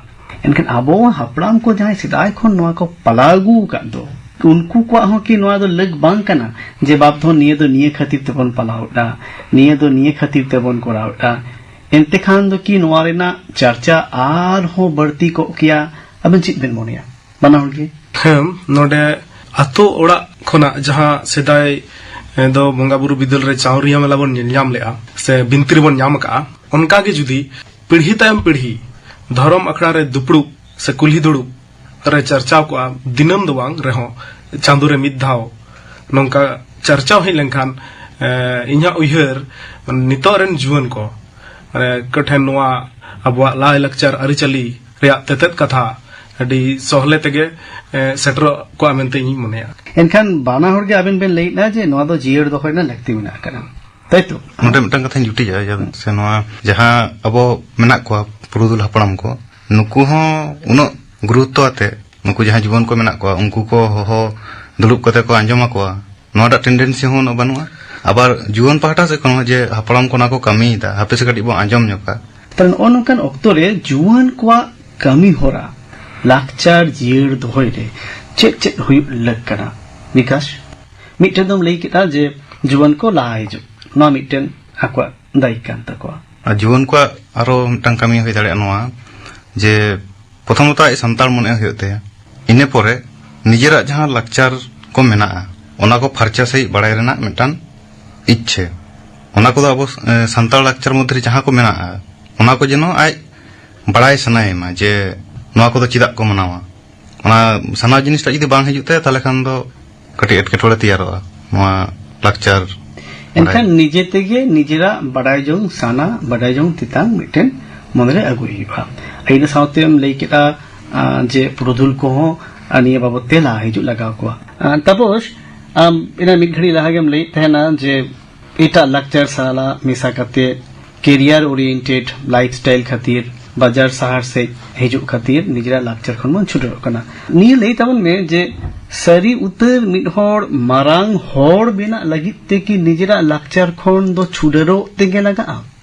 ᱮᱱᱠᱷᱟᱱ ᱟᱵᱚ ᱦᱟᱯᱲᱟᱢ ᱠᱚ ᱡᱟᱦᱟᱸᱭ ᱥᱮᱫᱟᱭ ᱠᱷᱚᱱ ᱱᱚᱣᱟ ᱠᱚ ᱯᱟᱞᱟᱣ ᱟᱹᱜᱩ ᱟᱠᱟᱫ ᱫᱚ, ᱩᱱᱠᱩ ᱠᱚᱣᱟᱜ ᱦᱚᱸ ᱠᱤ ᱱᱚᱣᱟ ᱫᱚ ᱞᱟᱹᱠ ᱵᱟᱝ ᱠᱟᱱᱟ ᱡᱮ ᱵᱟᱯ ᱫᱚ ᱱᱤᱭᱟᱹ ᱫᱚ ᱱᱤᱭᱟᱹ ᱠᱷᱟᱹᱛᱤᱨ ᱛᱮᱵᱚᱱ ᱯᱟᱞᱟᱣ ᱮᱫᱟ, ᱱᱤᱭᱟᱹ ᱫᱚ ᱱᱤᱭᱟᱹ ᱠᱷᱟᱹᱛᱤᱨ ᱛᱮᱵᱚᱱ ᱠᱚᱨᱟᱣ ᱮᱫᱟ? ᱮᱱᱛᱮ ᱠᱷᱟᱱ ᱫᱚ ᱠᱤ ᱱᱚᱣᱟ ᱨᱮᱱᱟᱜ ᱪᱟᱨᱪᱟ ᱟᱨᱦᱚᱸ ᱵᱟᱹᱲᱛᱤ ᱠᱚᱜ ᱠᱮᱭᱟ? ᱟᱵᱮᱱ ᱪᱮᱫ ᱵᱮᱱ ᱢᱚᱱᱮᱭᱟ, ᱵᱟᱱᱟ ᱦᱚᱲ ᱜᱮ? ᱦᱮᱸ, ᱱᱚᱰᱮ ᱟᱛᱳ ᱚᱲᱟᱜ ᱠᱷᱚᱱᱟᱜ ᱡᱟᱦᱟᱸ ᱥᱮᱫᱟᱭ, ᱮ, ᱫᱚ ᱵᱚᱸᱜᱟ ᱵᱩᱨᱩ ᱵᱤᱫᱟᱹᱞ ᱨᱮ ᱪᱟᱣᱨᱤᱭᱟᱹ ᱢᱮᱞᱟ ᱵᱚᱱ ᱧᱮᱞ ᱧᱟᱢ ᱞᱮᱜᱼᱟ ᱥᱮ ᱵᱤᱱᱛᱤ ᱨᱮᱵᱚᱱ ᱧᱟᱢ ᱟᱠᱟᱜᱼᱟ, ᱚᱱᱠᱟ ᱜᱮ ᱡᱩᱫᱤ ᱯᱤᱲᱦᱤ ᱛᱟᱭᱚᱢ ᱯᱤᱲᱦᱤ ᱫᱷᱚᱨᱚᱢ ᱟᱠᱷᱲᱟ ᱨᱮ ᱫᱩᱯᱲᱩᱵ ᱥᱮ ᱠᱩᱞᱦᱤ ᱫᱩᱲᱩᱵ ᱨᱮ ᱪᱟᱨᱪᱟᱣ ᱠᱚᱜᱼᱟ, ᱫᱤᱱᱟᱹᱢ ᱫᱚ ᱵᱟᱝ ᱨᱮᱦᱚᱸ ᱪᱟᱸᱫᱳ ᱨᱮ ᱢᱤᱫ ᱫᱷᱟᱣ ᱱᱚᱝᱠᱟ ᱪᱟᱨᱪᱟᱣ ᱦᱮᱡ ᱞᱮᱱᱠᱷᱟᱱ, ᱮ, ᱤᱧᱟᱹᱜ ᱩᱭᱦᱟᱹᱨ ᱱᱤᱛᱚᱜ ᱨᱮᱱ ᱡᱩᱣᱟᱹᱱ ᱠᱚ, ᱢᱟᱱᱮ, ᱠᱚ ᱴᱷᱮᱱ ᱱᱚᱣᱟ ᱟᱵᱚᱣᱟᱜ ᱞᱟᱭᱼᱞᱟᱠᱪᱟᱨ ᱟᱹᱨᱤᱪᱟᱹᱞᱤ ᱨᱮᱭᱟᱜ ᱛᱮᱛᱮᱫ ᱠᱟᱛᱷᱟ ᱟᱹᱰᱤ ᱥᱚᱦᱞᱮ ᱛᱮᱜᱮ, ᱮ, ᱥᱮᱴᱮᱨᱚᱜ ᱠᱚᱜᱼᱟ ᱢᱮᱱᱛᱮ ᱤᱧᱤᱧ ᱢᱚᱱᱮᱭᱟ᱾ ᱮᱱᱠᱷᱟᱱ ᱵᱟᱱᱟ ᱦᱚᱲ ᱜᱮ ᱟᱵᱮᱱ ᱵᱮᱱ ᱞᱟᱹᱭᱮᱫᱼᱟ ᱡᱮ ᱱᱚᱣᱟ ᱫᱚ ᱡᱤᱭᱟᱹᱲ ᱫᱚᱦᱚ ᱨᱮᱱᱟᱜ ᱞᱟᱹᱠᱛᱤ ᱢᱮᱱᱟᱜ ᱟᱠᱟᱫᱟ, ᱛᱟᱭᱛᱚ? ᱱᱚᱰᱮ ᱢᱤᱫᱴᱟᱝ ᱠᱟᱛᱷᱟᱧ ᱡᱩᱴᱤᱡᱟ, ᱡᱟ-, ᱥᱮ ᱱᱚᱣᱟ ᱡᱟᱦᱟᱸ ᱟᱵᱚ ᱢᱮᱱᱟᱜ ᱠᱚᱣᱟ ᱯᱩᱨᱩᱫᱷᱩᱞ ᱦᱟᱯᱲᱟᱢ ᱠᱚ, ᱱᱩᱠᱩ ᱦᱚᱸ ᱩᱱᱟᱹᱜ ᱜᱩᱨᱩᱛᱛᱚ ᱟᱛᱮ ᱱᱩᱠᱩ ᱡᱟᱦᱟᱸ ᱡᱩᱣᱟᱹᱱ ᱠᱚ ᱢᱮᱱᱟᱜ ᱠᱚᱣᱟ, ᱩᱱᱠᱩ ᱠᱚ ᱦᱚᱦᱚ ᱫᱩᱲᱩᱵ ᱠᱟᱛᱮ ᱠᱚ ᱟᱸᱡᱚᱢ ᱟᱠᱚᱣᱟ, ᱱᱚᱣᱟᱴᱟᱜ ᱴᱮᱱᱰᱮᱱᱥᱤ ᱦᱚᱸ ᱩᱱᱟᱹᱜ ᱵᱟᱹᱱᱩᱜᱼᱟ᱾ ᱟᱵᱟᱨ ᱡᱩᱣᱟᱹᱱ ᱯᱟᱦᱴᱟ ᱥᱮᱫ ᱠᱷᱚᱱ ᱦᱚᱸ ᱡᱮ ᱦᱟᱯᱲᱟᱢ ᱠᱚ ᱚᱱᱟ ᱠᱚ ᱠᱟᱹᱢᱤᱭᱮᱫᱟ, ᱦᱟᱯᱮ ᱥᱮ ᱠᱟᱹᱴᱤᱡ ᱵᱚᱱ ᱟᱸᱡᱚᱢ ᱧᱚᱜᱟ᱾ ᱛᱟᱦᱞᱮ ᱱᱚᱜᱼᱚ ᱱᱚᱝᱠᱟᱱ ᱚᱠᱛᱚ ᱨᱮ ᱡᱩᱣᱟᱹᱱ ᱠᱚᱣᱟᱜ ᱠᱟᱹᱢᱤ ᱦᱚᱨᱟ, ᱞᱟᱠᱪᱟᱨ ᱡᱤᱭᱟᱹᱲ ᱫᱚᱦᱚᱭ ᱨᱮ ᱪᱮᱫ ᱪᱮᱫ ᱦᱩᱭᱩᱜ ᱞᱟᱹᱠ ᱠᱟᱱᱟ? ᱵᱤᱠᱟᱥ, ᱢᱤᱫᱴᱮᱱ ᱫᱚᱢ ᱞᱟᱹᱭ ᱠᱮᱫᱟ ᱡᱮ ᱡᱩᱣᱟᱹᱱ ᱠᱚ ᱞᱟᱦᱟ ᱦᱤᱡᱩᱜ, ᱱᱚᱣᱟ ᱢᱤᱫᱴᱮᱱ ᱟᱠᱚᱣᱟᱜ ᱫᱟᱭᱤᱠ ᱠᱟᱱ ᱛᱟᱠᱚᱣᱟ᱾ ᱟᱨ ᱡᱩᱣᱟᱹᱱ ᱠᱚᱣᱟᱜ ᱟᱨᱚ ᱢᱤᱫᱴᱟᱝ ᱠᱟᱹᱢᱤ ᱦᱩᱭ ᱫᱟᱲᱮᱭᱟᱜᱼᱟ ᱱᱚᱣᱟ, ᱡᱮ ᱯᱨᱚᱛᱷᱚᱢᱚᱛᱚ ᱟᱡ ᱥᱟᱱᱛᱟᱲ ᱢᱚᱱᱮ ᱦᱩᱭᱩᱜ ᱛᱟᱭᱟ, ᱤᱱᱟᱹ ᱯᱚᱨᱮ ᱱᱤᱡᱮᱨᱟᱜ ᱡᱟᱦᱟᱸ ᱞᱟᱠᱪᱟᱨ ᱠᱚ ᱢᱮᱱᱟᱜᱼᱟ, ᱚᱱᱟ ᱠᱚ ᱯᱷᱟᱨᱪᱟ ᱥᱟᱺᱦᱤᱡ ᱵᱟᱲᱟᱭ ᱨᱮᱱᱟᱜ ᱢᱤᱫᱴᱟᱝ ᱤᱪᱪᱷᱟᱹ᱾ ᱚᱱᱟ ᱠᱚᱫᱚ ᱟᱵᱚ, ᱮ, ᱥᱟᱱᱛᱟᱲ ᱞᱟᱠᱪᱟᱨ ᱢᱚᱫᱽᱫᱷᱮ ᱨᱮ ᱡᱟᱦᱟᱸ ᱠᱚ ᱢᱮᱱᱟᱜᱼᱟ, ᱚᱱᱟ ᱠᱚ ᱡᱮᱱᱚ ᱟᱡ ᱵᱟᱲᱟᱭ ᱥᱟᱱᱟᱭᱮ ᱢᱟ ᱡᱮ ᱱᱚᱣᱟ ᱠᱚᱫᱚ ᱪᱮᱫᱟᱜ ᱠᱚ ᱢᱟᱱᱟᱣᱟ᱾ ᱚᱱᱟ ᱥᱟᱱᱟ ᱡᱤᱱᱤᱥᱴᱟᱜ ᱡᱩᱫᱤ ᱵᱟᱝ ᱦᱤᱡᱩᱜ ᱛᱟᱭᱟ, ᱛᱟᱦᱚᱞᱮ ᱠᱷᱟᱱ ᱫᱚ ᱠᱟᱹᱴᱤᱡ ᱮᱴᱠᱮᱴᱚᱬᱮ ᱛᱮᱭᱟᱨᱚᱜᱼᱟ ᱱᱚᱣᱟ ᱞᱟᱠᱪᱟᱨ ᱮᱱᱠᱷᱟᱱ ᱵᱟᱲᱟᱭ᱾ ᱱᱤᱡᱮ ᱛᱮᱜᱮ ᱱᱤᱡᱮᱨᱟᱜ ᱵᱟᱰᱟᱭ ᱡᱚᱝ ᱥᱟᱱᱟ, ᱵᱟᱰᱟᱭ ᱡᱚᱝ ᱛᱮᱛᱟᱝ ᱢᱤᱫᱴᱮᱱ ᱢᱚᱱᱮᱨᱮ ᱟᱹᱜᱩᱭ ᱦᱩᱭᱩᱜᱼᱟ᱾ ᱤᱱᱟᱹ ᱥᱟᱶᱛᱮᱢ ᱞᱟᱹᱭ ᱠᱮᱫᱟ, ᱟ, ᱡᱮ ᱯᱩᱨᱩᱫᱷᱩᱞ ᱠᱚᱦᱚᱸ, ᱟ, ᱱᱤᱭᱟᱹ ᱵᱟᱵᱚᱛ ᱛᱮ ᱞᱟᱦᱟ ᱦᱤᱡᱩᱜ ᱞᱟᱜᱟᱣ ᱠᱚᱣᱟ᱾ ᱟ, ᱛᱟᱯᱚᱥ, ᱟᱢ ᱤᱱᱟᱹ ᱢᱤᱫ ᱜᱷᱟᱹᱲᱤ ᱞᱟᱦᱟ ᱜᱮᱢ ᱞᱟᱹᱭᱮᱫ ᱛᱟᱦᱮᱱᱟ ᱡᱮ ᱮᱴᱟᱜ ᱞᱟᱠᱪᱟᱨ ᱥᱟᱞᱟᱜ ᱢᱮᱥᱟ ᱠᱟᱛᱮ career oriented lifestyle ᱠᱷᱟᱹᱛᱤᱨ ᱵᱟᱡᱟᱨ ᱥᱟᱦᱟᱨ ᱥᱮᱫ ᱦᱤᱡᱩᱜ ᱠᱷᱟᱹᱛᱤᱨ ᱱᱤᱡᱮᱨᱟᱜ ᱞᱟᱠᱪᱟᱨ ᱠᱷᱚᱱ ᱵᱚᱱ ᱪᱷᱩᱰᱟᱹᱨᱚᱜ ᱠᱟᱱᱟ᱾ ᱱᱤᱭᱟᱹ ᱞᱟᱹᱭ ᱛᱟᱵᱚᱱ ᱢᱮ ᱡᱮ ᱥᱟᱹᱨᱤ ᱩᱛᱟᱹᱨ ᱢᱤᱫ ᱦᱚᱲ ᱢᱟᱨᱟᱝ ᱦᱚᱲ ᱵᱮᱱᱟᱜ ᱞᱟᱹᱜᱤᱫ ᱛᱮ ᱠᱤ ᱱᱤᱡᱮᱨᱟᱜ ᱞᱟᱠᱪᱟᱨ ᱠᱷᱚᱱ ᱫᱚ ᱪᱷᱩᱰᱟᱹᱨᱚᱜ ᱛᱮᱜᱮ ᱞᱟᱜᱟᱜᱼᱟ?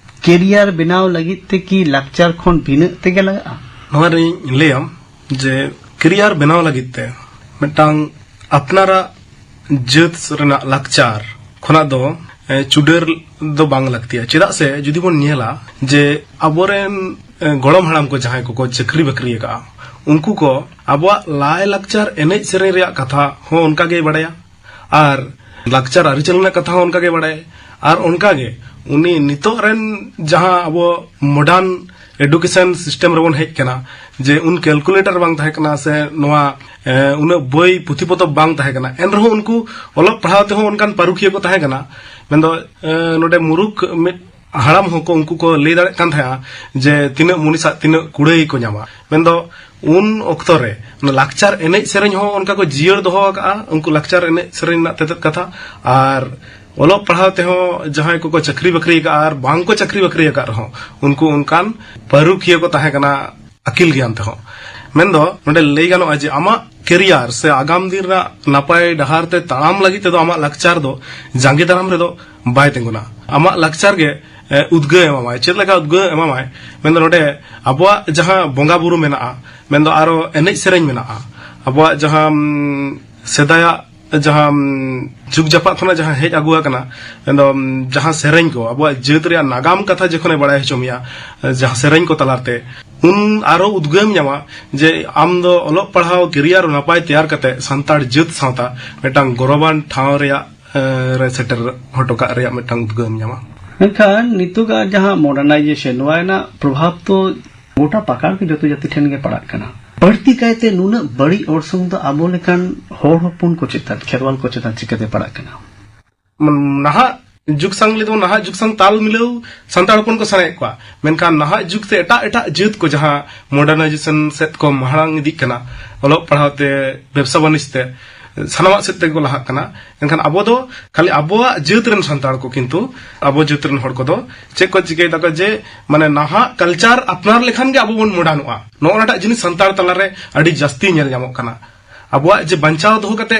career ᱵᱮᱱᱟᱣ ᱞᱟᱹᱜᱤᱫ ᱛᱮ ᱠᱤ ᱞᱟᱠᱪᱟᱨ ᱠᱷᱚᱱ ᱵᱷᱤᱱᱟᱹᱜ ᱛᱮᱜᱮ ᱞᱟᱜᱟᱜᱼᱟ? ᱱᱚᱣᱟ ᱨᱮᱧ ᱞᱟᱹᱭᱟᱢ ᱡᱮ career ᱵᱮᱱᱟᱣ ᱞᱟᱹᱜᱤᱫ ᱛᱮ ᱢᱤᱫᱴᱟᱝ ᱟᱯᱱᱟᱨᱟᱜ ᱡᱟᱹᱛ ᱨᱮᱱᱟᱜ ᱞᱟᱠᱪᱟᱨ ᱠᱷᱚᱱᱟᱜ ᱫᱚ, ᱮ, ᱪᱩᱰᱟᱹᱨ ᱫᱚ ᱵᱟᱝ ᱞᱟᱹᱠᱛᱤᱭᱟ᱾ ᱪᱮᱫᱟᱜ ᱥᱮ ᱡᱩᱫᱤ ᱵᱚᱱ ᱧᱮᱞᱟ ᱡᱮ ᱟᱵᱚᱨᱮᱱ, ᱮ, ᱜᱚᱲᱚᱢ ᱦᱟᱲᱟᱢ ᱠᱚ ᱡᱟᱦᱟᱸᱭ ᱠᱚᱠᱚ ᱪᱟᱹᱠᱨᱤ ᱵᱟᱹᱠᱨᱤ ᱟᱠᱟᱫᱼᱟ, ᱩᱱᱠᱩ ᱠᱚ ᱟᱵᱚᱣᱟᱜ ᱞᱟᱭ ᱞᱟᱠᱪᱟᱨ, ᱮᱱᱮᱡ ᱥᱮᱨᱮᱧ ᱨᱮᱭᱟᱜ ᱠᱟᱛᱷᱟ ᱦᱚᱸ ᱚᱱᱠᱟ ᱜᱮᱭ ᱵᱟᱲᱟᱭᱟ, ᱟᱨ ᱞᱟᱠᱪᱟᱨ ᱟᱹᱨᱤᱪᱟᱹᱞᱤ ᱨᱮᱱᱟᱜ ᱠᱟᱛᱷᱟ ᱦᱚᱸ ᱚᱱᱠᱟ ᱜᱮ ᱵᱟᱲᱟᱭᱟ᱾ ᱟᱨ ᱚᱱᱠᱟ ᱜᱮ ᱩᱱᱤ ᱱᱤᱛᱚᱜ ᱨᱮᱱ ᱡᱟᱦᱟᱸ ᱟᱵᱚ modern education system ᱨᱮᱵᱚᱱ ᱦᱮᱡ ᱠᱟᱱᱟ, ᱡᱮ ᱩᱱ calculator ᱵᱟᱝ ᱛᱟᱦᱮᱸ ᱠᱟᱱᱟ ᱥᱮ ᱱᱚᱣᱟ, ᱮ, ᱩᱱᱟᱹᱜ ᱵᱳᱭ ᱯᱩᱛᱷᱤ ᱯᱚᱛᱚᱵ ᱵᱟᱝ ᱛᱟᱦᱮᱸ ᱠᱟᱱᱟ, ᱮᱱ ᱨᱮᱦᱚᱸ ᱩᱱᱠᱩ ᱚᱞᱚᱜ ᱯᱟᱲᱦᱟᱣ ᱛᱮᱦᱚᱸ ᱚᱱᱠᱟᱱ ᱯᱟᱹᱨᱩᱠᱷᱤᱭᱟᱹ ᱠᱚ ᱛᱟᱦᱮᱸ ᱠᱟᱱᱟ᱾ ᱢᱮᱱᱫᱚ, ᱮ, ᱱᱚᱰᱮ ᱢᱩᱨᱩᱠᱷ ᱢᱤᱫ ᱦᱟᱲᱟᱢ ᱦᱚᱸᱠᱚ, ᱩᱱᱠᱩ ᱠᱚ ᱞᱟᱹᱭ ᱫᱟᱲᱮᱭᱟᱜ ᱠᱟᱱ ᱛᱟᱦᱮᱸᱜᱼᱟ ᱡᱮ ᱛᱤᱱᱟᱹᱜ ᱢᱩᱱᱤᱥᱟᱜ ᱛᱤᱱᱟᱹᱜ ᱠᱩᱲᱟᱹᱭ ᱠᱚ ᱧᱟᱢᱟ᱾ ᱢᱮᱱᱫᱚ ᱩᱱ ᱚᱠᱛᱚ ᱨᱮ ᱚᱱᱟ ᱞᱟᱠᱪᱟᱨ ᱮᱱᱮᱡ ᱥᱮᱨᱮᱧ ᱦᱚᱸ ᱚᱱᱠᱟ ᱠᱚ ᱡᱤᱭᱟᱹᱲ ᱫᱚᱦᱚ ᱟᱠᱟᱫᱼᱟ, ᱩᱱᱠᱩ ᱞᱟᱠᱪᱟᱨ ᱮᱱᱮᱡ ᱥᱮᱨᱮᱧ ᱨᱮᱱᱟᱜ ᱛᱮᱛᱮᱫ ᱠᱟᱛᱷᱟ᱾ ᱟᱨ ᱚᱞᱚᱜ ᱯᱟᱲᱦᱟᱣ ᱛᱮᱦᱚᱸ ᱡᱟᱦᱟᱸᱭ ᱠᱚᱠᱚ ᱪᱟᱹᱠᱨᱤ ᱵᱟᱹᱠᱨᱤ ᱟᱠᱟᱫᱼᱟ ᱟᱨ ᱵᱟᱝ ᱠᱚ ᱪᱟᱹᱠᱨᱤ ᱵᱟᱹᱠᱨᱤ ᱟᱠᱟᱫ ᱨᱮᱦᱚᱸ, ᱩᱱᱠᱩ ᱚᱱᱠᱟᱱ ᱯᱟᱹᱨᱩᱠᱷᱤᱭᱟᱹ ᱠᱚ ᱛᱟᱦᱮᱸ ᱠᱟᱱᱟ ᱟᱹᱠᱤᱞ ᱜᱮᱭᱟᱱ ᱛᱮᱦᱚᱸ᱾ ᱢᱮᱱᱫᱚ ᱱᱚᱰᱮ ᱞᱟᱹᱭ ᱜᱟᱱᱚᱜᱼᱟ ᱡᱮ ᱟᱢᱟᱜ career ᱥᱮ ᱟᱜᱟᱢ ᱫᱤᱱ ᱨᱮᱱᱟᱜ ᱱᱟᱯᱟᱭ ᱰᱟᱦᱟᱨ ᱛᱮ ᱛᱟᱲᱟᱢ ᱞᱟᱹᱜᱤᱫ ᱛᱮᱫᱚ ᱟᱢᱟᱜ ᱞᱟᱠᱪᱟᱨ ᱫᱚ ᱡᱟᱸᱜᱮ ᱫᱟᱨᱟᱢ ᱨᱮᱫᱚ ᱵᱟᱭ ᱛᱤᱸᱜᱩᱱᱟ᱾ ᱟᱢᱟᱜ ᱞᱟᱠᱪᱟᱨ ᱜᱮ, ᱮ, ᱩᱫᱽᱜᱟᱹᱣ ᱮᱢᱟᱢᱟᱭ᱾ ᱪᱮᱫ ᱞᱮᱠᱟ ᱩᱫᱽᱜᱟᱹᱣ ᱮᱢᱟᱢᱟᱭ? ᱢᱮᱱᱫᱚ ᱱᱚᱰᱮ ᱟᱵᱚᱣᱟᱜ ᱡᱟᱦᱟᱸ ᱵᱚᱸᱜᱟ ᱵᱩᱨᱩ ᱢᱮᱱᱟᱜᱼᱟ, ᱢᱮᱱᱫᱚ ᱟᱨᱚ ᱮᱱᱮᱡ ᱥᱮᱨᱮᱧ ᱢᱮᱱᱟᱜᱼᱟ, ᱟᱵᱚᱣᱟᱜ ᱡᱟᱦᱟᱸ, ᱩᱢ, ᱥᱮᱫᱟᱭᱟᱜ ᱡᱟᱦᱟᱸ, ᱩᱢ, ᱡᱩᱜᱽ ᱡᱟᱯᱟᱜ ᱠᱷᱚᱱᱟᱜ ᱡᱟᱦᱟᱸ ᱦᱮᱡ ᱟᱹᱜᱩ ᱟᱠᱟᱱᱟ, ᱢᱮᱱᱫᱚ, ᱩᱢ, ᱡᱟᱦᱟᱸ ᱥᱮᱨᱮᱧ ᱠᱚ, ᱟᱵᱚᱣᱟᱜ ᱡᱟᱹᱛ ᱨᱮᱭᱟᱜ ᱱᱟᱜᱟᱢ ᱠᱟᱛᱷᱟ ᱡᱚᱠᱷᱚᱱᱮ ᱵᱟᱲᱟᱭ ᱦᱚᱪᱚ ᱢᱮᱭᱟ, ᱡᱟᱦᱟᱸ ᱥᱮᱨᱮᱧ ᱠᱚ ᱛᱟᱞᱟᱛᱮ, ᱩᱱ ᱟᱨᱚ ᱩᱫᱽᱜᱟᱹᱣ ᱮᱢ ᱧᱟᱢᱟ ᱡᱮ ᱟᱢ ᱫᱚ ᱚᱞᱚᱜ ᱯᱟᱲᱦᱟᱣ career ᱱᱟᱯᱟᱭ ᱛᱮᱭᱟᱨ ᱠᱟᱛᱮ ᱥᱟᱱᱛᱟᱲ ᱡᱟᱹᱛ ᱥᱟᱶᱛᱟ ᱢᱤᱫᱴᱟᱝ ᱜᱚᱨᱚᱵᱟᱱ ᱴᱷᱟᱶ ᱨᱮᱭᱟᱜ, ᱮ, ᱨᱮ ᱥᱮᱴᱮᱨ ᱦᱚᱴᱚ ᱠᱟᱜ ᱨᱮᱭᱟᱜ ᱢᱤᱫᱴᱟᱝ ᱩᱫᱽᱜᱟᱹᱣ ᱮᱢ ᱧᱟᱢᱟ᱾ ᱢᱮᱱᱠᱷᱟᱱ ᱱᱤᱛᱚᱜᱟᱜ ᱡᱟᱦᱟᱸ modernization, ᱱᱚᱣᱟ ᱨᱮᱱᱟᱜ ᱯᱨᱚᱵᱷᱟᱵᱽ ᱫᱚ ᱜᱚᱴᱟ ᱯᱟᱠᱟᱲ ᱜᱮ ᱡᱚᱛᱚ ᱡᱟᱹᱛᱤ ᱴᱷᱮᱱ ᱜᱮ ᱯᱟᱲᱟᱜ ᱠᱟᱱᱟ᱾ ᱵᱟᱹᱲᱛᱤ ᱠᱟᱭᱛᱮ ᱱᱩᱱᱟᱹᱜ ᱵᱟᱹᱲᱤᱡ ᱚᱨᱥᱚᱝ ᱫᱚ ᱟᱵᱚ ᱞᱮᱠᱟᱱ ᱦᱚᱲ ᱦᱚᱯᱚᱱ ᱠᱚ ᱪᱮᱛᱟᱱ, ᱠᱷᱮᱨᱣᱟᱞ ᱠᱚ ᱪᱮᱛᱟᱱ ᱪᱤᱠᱟᱹᱛᱮ ᱯᱟᱲᱟᱜ ᱠᱟᱱᱟ? ᱢᱟᱱ-, ᱱᱟᱦᱟᱜ ᱡᱩᱜᱽ ᱥᱟᱝ ᱞᱟᱹᱭ ᱫᱚ, ᱱᱟᱦᱟᱜ ᱡᱩᱜᱽ ᱥᱟᱝ ᱛᱟᱞ ᱢᱤᱞᱟᱹᱣ ᱥᱟᱱᱛᱟᱲ ᱦᱚᱯᱚᱱ ᱠᱚ ᱥᱟᱱᱟᱭᱮᱫ ᱠᱚᱣᱟ, ᱢᱮᱱᱠᱷᱟᱱ ᱱᱟᱦᱟᱜ ᱡᱩᱜᱽ ᱛᱮ ᱮᱴᱟᱜ ᱮᱴᱟᱜ ᱡᱟᱹᱛ ᱠᱚ ᱡᱟᱦᱟᱸ modernization ᱥᱮᱫ ᱠᱚ ᱢᱟᱲᱟᱝ ᱤᱫᱤᱜ ᱠᱟᱱᱟ, ᱚᱞᱚᱜ ᱯᱟᱲᱦᱟᱣ ᱛᱮ, ᱵᱮᱵᱽᱥᱟ ᱵᱟᱹᱱᱤᱡᱽ ᱛᱮ, ᱥᱟᱱᱟᱢᱟᱜ ᱥᱮᱫ ᱛᱮᱜᱮ ᱠᱚ ᱞᱟᱦᱟᱜ ᱠᱟᱱᱟ᱾ ᱮᱱᱠᱷᱟᱱ ᱟᱵᱚ ᱫᱚ ᱠᱷᱟᱹᱞᱤ ᱟᱵᱚᱣᱟᱜ ᱡᱟᱹᱛ ᱨᱮᱱ ᱥᱟᱱᱛᱟᱲ ᱠᱚ, ᱠᱤᱱᱛᱩ ᱟᱵᱚ ᱡᱟᱹᱛ ᱨᱮᱱ ᱦᱚᱲ ᱠᱚᱫᱚ ᱪᱮᱫ ᱠᱚ ᱪᱤᱠᱟᱹᱭ ᱫᱟᱠᱚ ᱡᱮ, ᱢᱟᱱᱮ, ᱱᱟᱦᱟᱜ culture ᱟᱯᱱᱟᱨ ᱞᱮᱠᱷᱟᱱ ᱜᱮ ᱟᱵᱚ ᱵᱚᱱ modernᱚᱜᱼᱟ᱾ ᱱᱚᱜᱼᱚ ᱱᱟᱴᱟᱜ ᱡᱤᱱᱤᱥ ᱥᱟᱱᱛᱟᱲ ᱛᱟᱞᱟᱨᱮ ᱟᱹᱰᱤ ᱡᱟᱹᱥᱛᱤ ᱧᱮᱞ ᱧᱟᱢᱚᱜ ᱠᱟᱱᱟ᱾ ᱟᱵᱚᱣᱟᱜ ᱡᱮ ᱵᱟᱧᱪᱟᱣ ᱫᱚᱦᱚ ᱠᱟᱛᱮ,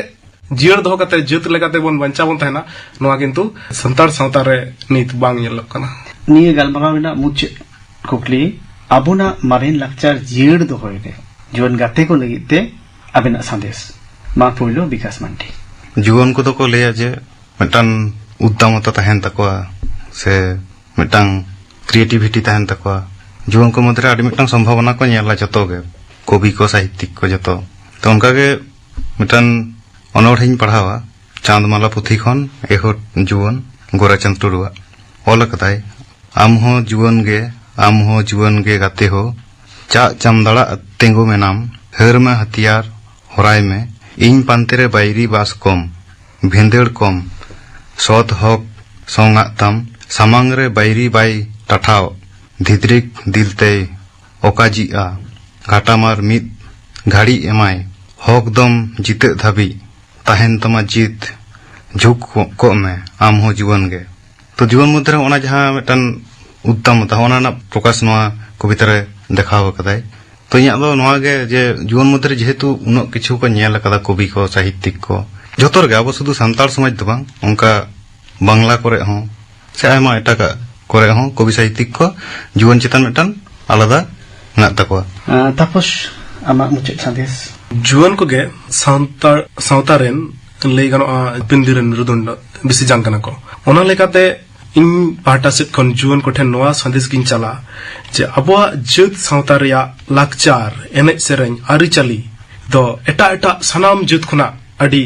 ᱡᱤᱭᱟᱹᱲ ᱫᱚᱦᱚ ᱠᱟᱛᱮ, ᱡᱟᱹᱛ ᱞᱮᱠᱟᱛᱮ ᱵᱚᱱ ᱵᱟᱧᱪᱟᱣ ᱵᱚᱱ ᱛᱟᱦᱮᱱᱟ, ᱱᱚᱣᱟ ᱠᱤᱱᱛᱩ ᱥᱟᱱᱛᱟᱲ ᱥᱟᱶᱛᱟ ᱨᱮ ᱱᱤᱛ ᱵᱟᱝ ᱧᱮᱞᱚᱜ ᱠᱟᱱᱟ᱾ ᱱᱤᱭᱟᱹ ᱜᱟᱞᱢᱟᱨᱟᱣ ᱨᱮᱱᱟᱜ ᱢᱩᱪᱟᱹᱫ ᱠᱩᱠᱞᱤ, ᱟᱵᱚᱱᱟᱜ ᱢᱟᱨᱮᱱ ᱞᱟᱠᱪᱟᱨ ᱡᱤᱭᱟᱹᱲ ᱫᱚᱦᱚᱭ ᱨᱮ ᱡᱩᱣᱟᱹᱱ ᱜᱟᱛᱮ ᱠᱚ ᱞᱟᱹᱜᱤᱫ ᱛᱮ ᱟᱵᱮᱱᱟᱜ ᱥᱟᱸᱫᱮᱥ? ᱢᱟ ᱯᱳᱭᱞᱳ ᱵᱤᱠᱟᱥ ᱢᱟᱱᱰᱤ᱾ ᱡᱩᱣᱟᱹᱱ ᱠᱚᱫᱚ ᱠᱚ ᱞᱟᱹᱭᱟ ᱡᱮ ᱢᱤᱫᱴᱟᱝ ᱩᱫᱽᱫᱟᱢᱚᱛᱟ ᱛᱟᱦᱮᱱ ᱛᱟᱠᱚᱣᱟ ᱥᱮ ᱢᱤᱫᱴᱟᱝ ᱠᱨᱤᱭᱮᱴᱤᱵᱷᱤᱴᱤ ᱛᱟᱦᱮᱱ ᱛᱟᱠᱚᱣᱟ᱾ ᱡᱩᱣᱟᱹᱱ ᱠᱚ ᱢᱚᱫᱽᱫᱷᱮ ᱨᱮ ᱟᱹᱰᱤ ᱢᱤᱫᱴᱟᱝ ᱥᱚᱢᱵᱷᱟᱵᱚᱱᱟ ᱠᱚ ᱧᱮᱞᱟ ᱡᱚᱛᱚ ᱜᱮ, ᱠᱚᱵᱤ ᱠᱚ, ᱥᱟᱦᱤᱛᱭᱤᱠ ᱠᱚ ᱡᱚᱛᱚ᱾ ᱛᱚ ᱚᱱᱠᱟ ᱜᱮ ᱢᱤᱫᱴᱟᱝ ᱚᱱᱚᱬᱦᱮᱧ ᱯᱟᱲᱦᱟᱣᱟ ᱪᱟᱸᱫᱽᱢᱟᱞᱟ ᱯᱩᱛᱷᱤ ᱠᱷᱚᱱ, ᱮᱦᱳ ᱡᱩᱣᱟᱹᱱ, ᱜᱳᱨᱟᱪᱟᱸᱫᱽ ᱴᱩᱰᱩᱣᱟᱜ᱾ ᱚᱞ ᱟᱠᱟᱫᱟᱭ, ᱟᱢ ᱦᱚᱸ ᱡᱩᱣᱟᱹᱱ ᱜᱮ, ᱟᱢ ᱦᱚᱸ ᱡᱩᱣᱟᱹᱱ ᱜᱮ ᱜᱟᱛᱮ ᱦᱳ, ᱪᱟᱜ ᱪᱟᱢᱫᱟᱲᱟᱜ ᱛᱮᱸᱜᱳ ᱢᱮᱱᱟᱢ, ᱦᱟᱹᱨ ᱢᱮ ᱦᱟᱛᱤᱭᱟᱨ ᱦᱚᱨᱟᱭ ᱢᱮ, ᱤᱧ ᱯᱟᱱᱛᱮ ᱨᱮ ᱵᱟᱭᱨᱤ ᱵᱟᱥ ᱠᱚᱢ, ᱵᱷᱤᱸᱫᱟᱹᱲ ᱠᱚᱢ, ᱥᱚᱛ ᱦᱚᱠ ᱥᱚᱝᱟᱜ ᱛᱟᱢ, ᱥᱟᱢᱟᱝ ᱨᱮ ᱵᱟᱭᱨᱤ ᱵᱟᱭ ᱴᱟᱴᱷᱟᱣ, ᱫᱷᱤᱫᱽᱨᱤᱠ ᱫᱤᱞ ᱛᱮᱭ ᱚᱠᱟᱡᱤᱜᱼᱟ, ᱜᱷᱟᱴᱟᱢᱟᱨ ᱢᱤᱫ ᱜᱷᱟᱹᱲᱤ ᱮᱢᱟᱭ, ᱦᱚᱠ ᱫᱚᱢ ᱡᱤᱛᱟᱹᱜ ᱫᱷᱟᱹᱵᱤᱡ, ᱛᱟᱦᱮᱱ ᱛᱟᱢᱟ ᱡᱤᱛ, ᱡᱷᱩᱠ ᱠᱚᱜ ᱢᱮ, ᱟᱢ ᱦᱚᱸ ᱡᱩᱣᱟᱹᱱ ᱜᱮ᱾ ᱛᱚ ᱡᱩᱣᱟᱹᱱ ᱢᱚᱫᱽᱫᱷᱮ ᱨᱮ ᱚᱱᱟ ᱡᱟᱦᱟᱸ ᱢᱤᱫᱴᱟᱝ ᱩᱫᱽᱫᱟᱢᱚᱛᱟ, ᱚᱱᱟ ᱨᱮᱱᱟᱜ ᱯᱨᱚᱠᱟᱥ ᱱᱚᱣᱟ ᱠᱚᱵᱤᱛᱟ ᱨᱮ ᱫᱮᱠᱷᱟᱣ ᱟᱠᱟᱫᱟᱭ᱾ ᱛᱚ ᱤᱧᱟᱹᱜ ᱫᱚ ᱱᱚᱣᱟ ᱜᱮ ᱡᱮ ᱡᱩᱣᱟᱹᱱ ᱢᱚᱫᱽᱫᱷᱮ ᱨᱮ ᱡᱮᱦᱮᱛᱩ ᱩᱱᱟᱹᱜ ᱠᱤᱪᱷᱩ ᱠᱚ ᱧᱮᱞ ᱟᱠᱟᱫᱟ, ᱠᱚᱵᱤ ᱠᱚ, ᱥᱟᱦᱤᱛᱭᱤᱠ ᱠᱚ, ᱡᱚᱛᱚ ᱨᱮᱜᱮ, ᱟᱵᱚ ᱥᱩᱫᱷᱩ ᱥᱟᱱᱛᱟᱲ ᱥᱚᱢᱟᱡᱽ ᱫᱚ ᱵᱟᱝ, ᱚᱱᱠᱟ ᱵᱟᱝᱞᱟ ᱠᱚᱨᱮ ᱦᱚᱸ ᱥᱮ ᱟᱭᱢᱟ ᱮᱴᱟᱜᱟᱜ ᱠᱚᱨᱮ ᱦᱚᱸ ᱠᱚᱵᱤ ᱥᱟᱦᱤᱛᱭᱤᱠ ᱠᱚ ᱡᱩᱣᱟᱹᱱ ᱪᱮᱛᱟᱱ ᱢᱤᱫᱴᱟᱝ ᱟᱞᱟᱫᱟ ᱢᱮᱱᱟᱜ ᱛᱟᱠᱚᱣᱟ᱾ ᱟᱸ, ᱛᱟᱯᱚᱥ, ᱟᱢᱟᱜ ᱢᱩᱪᱟᱹᱫ ᱥᱟᱸᱫᱮᱥ? ᱡᱩᱣᱟᱹᱱ ᱠᱚᱜᱮ ᱥᱟᱱᱛᱟᱲ ᱥᱟᱶᱛᱟ ᱨᱮᱱ, ᱞᱟᱹᱭ ᱜᱟᱱᱚᱜᱼᱟ, ᱦᱟᱯᱮᱱ ᱫᱤᱱ ᱨᱮᱱ ᱢᱮᱨᱩᱫᱚᱱᱰᱚ ᱵᱮᱥᱤ ᱡᱟᱝ ᱠᱟᱱᱟ ᱠᱚ᱾ ᱚᱱᱟ ᱞᱮᱠᱟᱛᱮ ᱤᱧ ᱯᱟᱦᱴᱟ ᱥᱮᱫ ᱠᱷᱚᱱ ᱡᱩᱣᱟᱹᱱ ᱠᱚᱴᱷᱮᱱ ᱱᱚᱣᱟ ᱥᱟᱸᱫᱮᱥ ᱜᱤᱧ ᱪᱟᱞᱟ ᱡᱮ ᱟᱵᱚᱣᱟᱜ ᱡᱟᱹᱛ ᱥᱟᱶᱛᱟ ᱨᱮᱭᱟᱜ ᱞᱟᱠᱪᱟᱨ, ᱮᱱᱮᱡ ᱥᱮᱨᱮᱧ, ᱟᱹᱨᱤᱪᱟᱹᱞᱤ ᱫᱚ ᱮᱴᱟᱜ ᱮᱴᱟᱜ ᱥᱟᱱᱟᱢ ᱡᱟᱹᱛ ᱠᱷᱚᱱᱟᱜ ᱟᱹᱰᱤ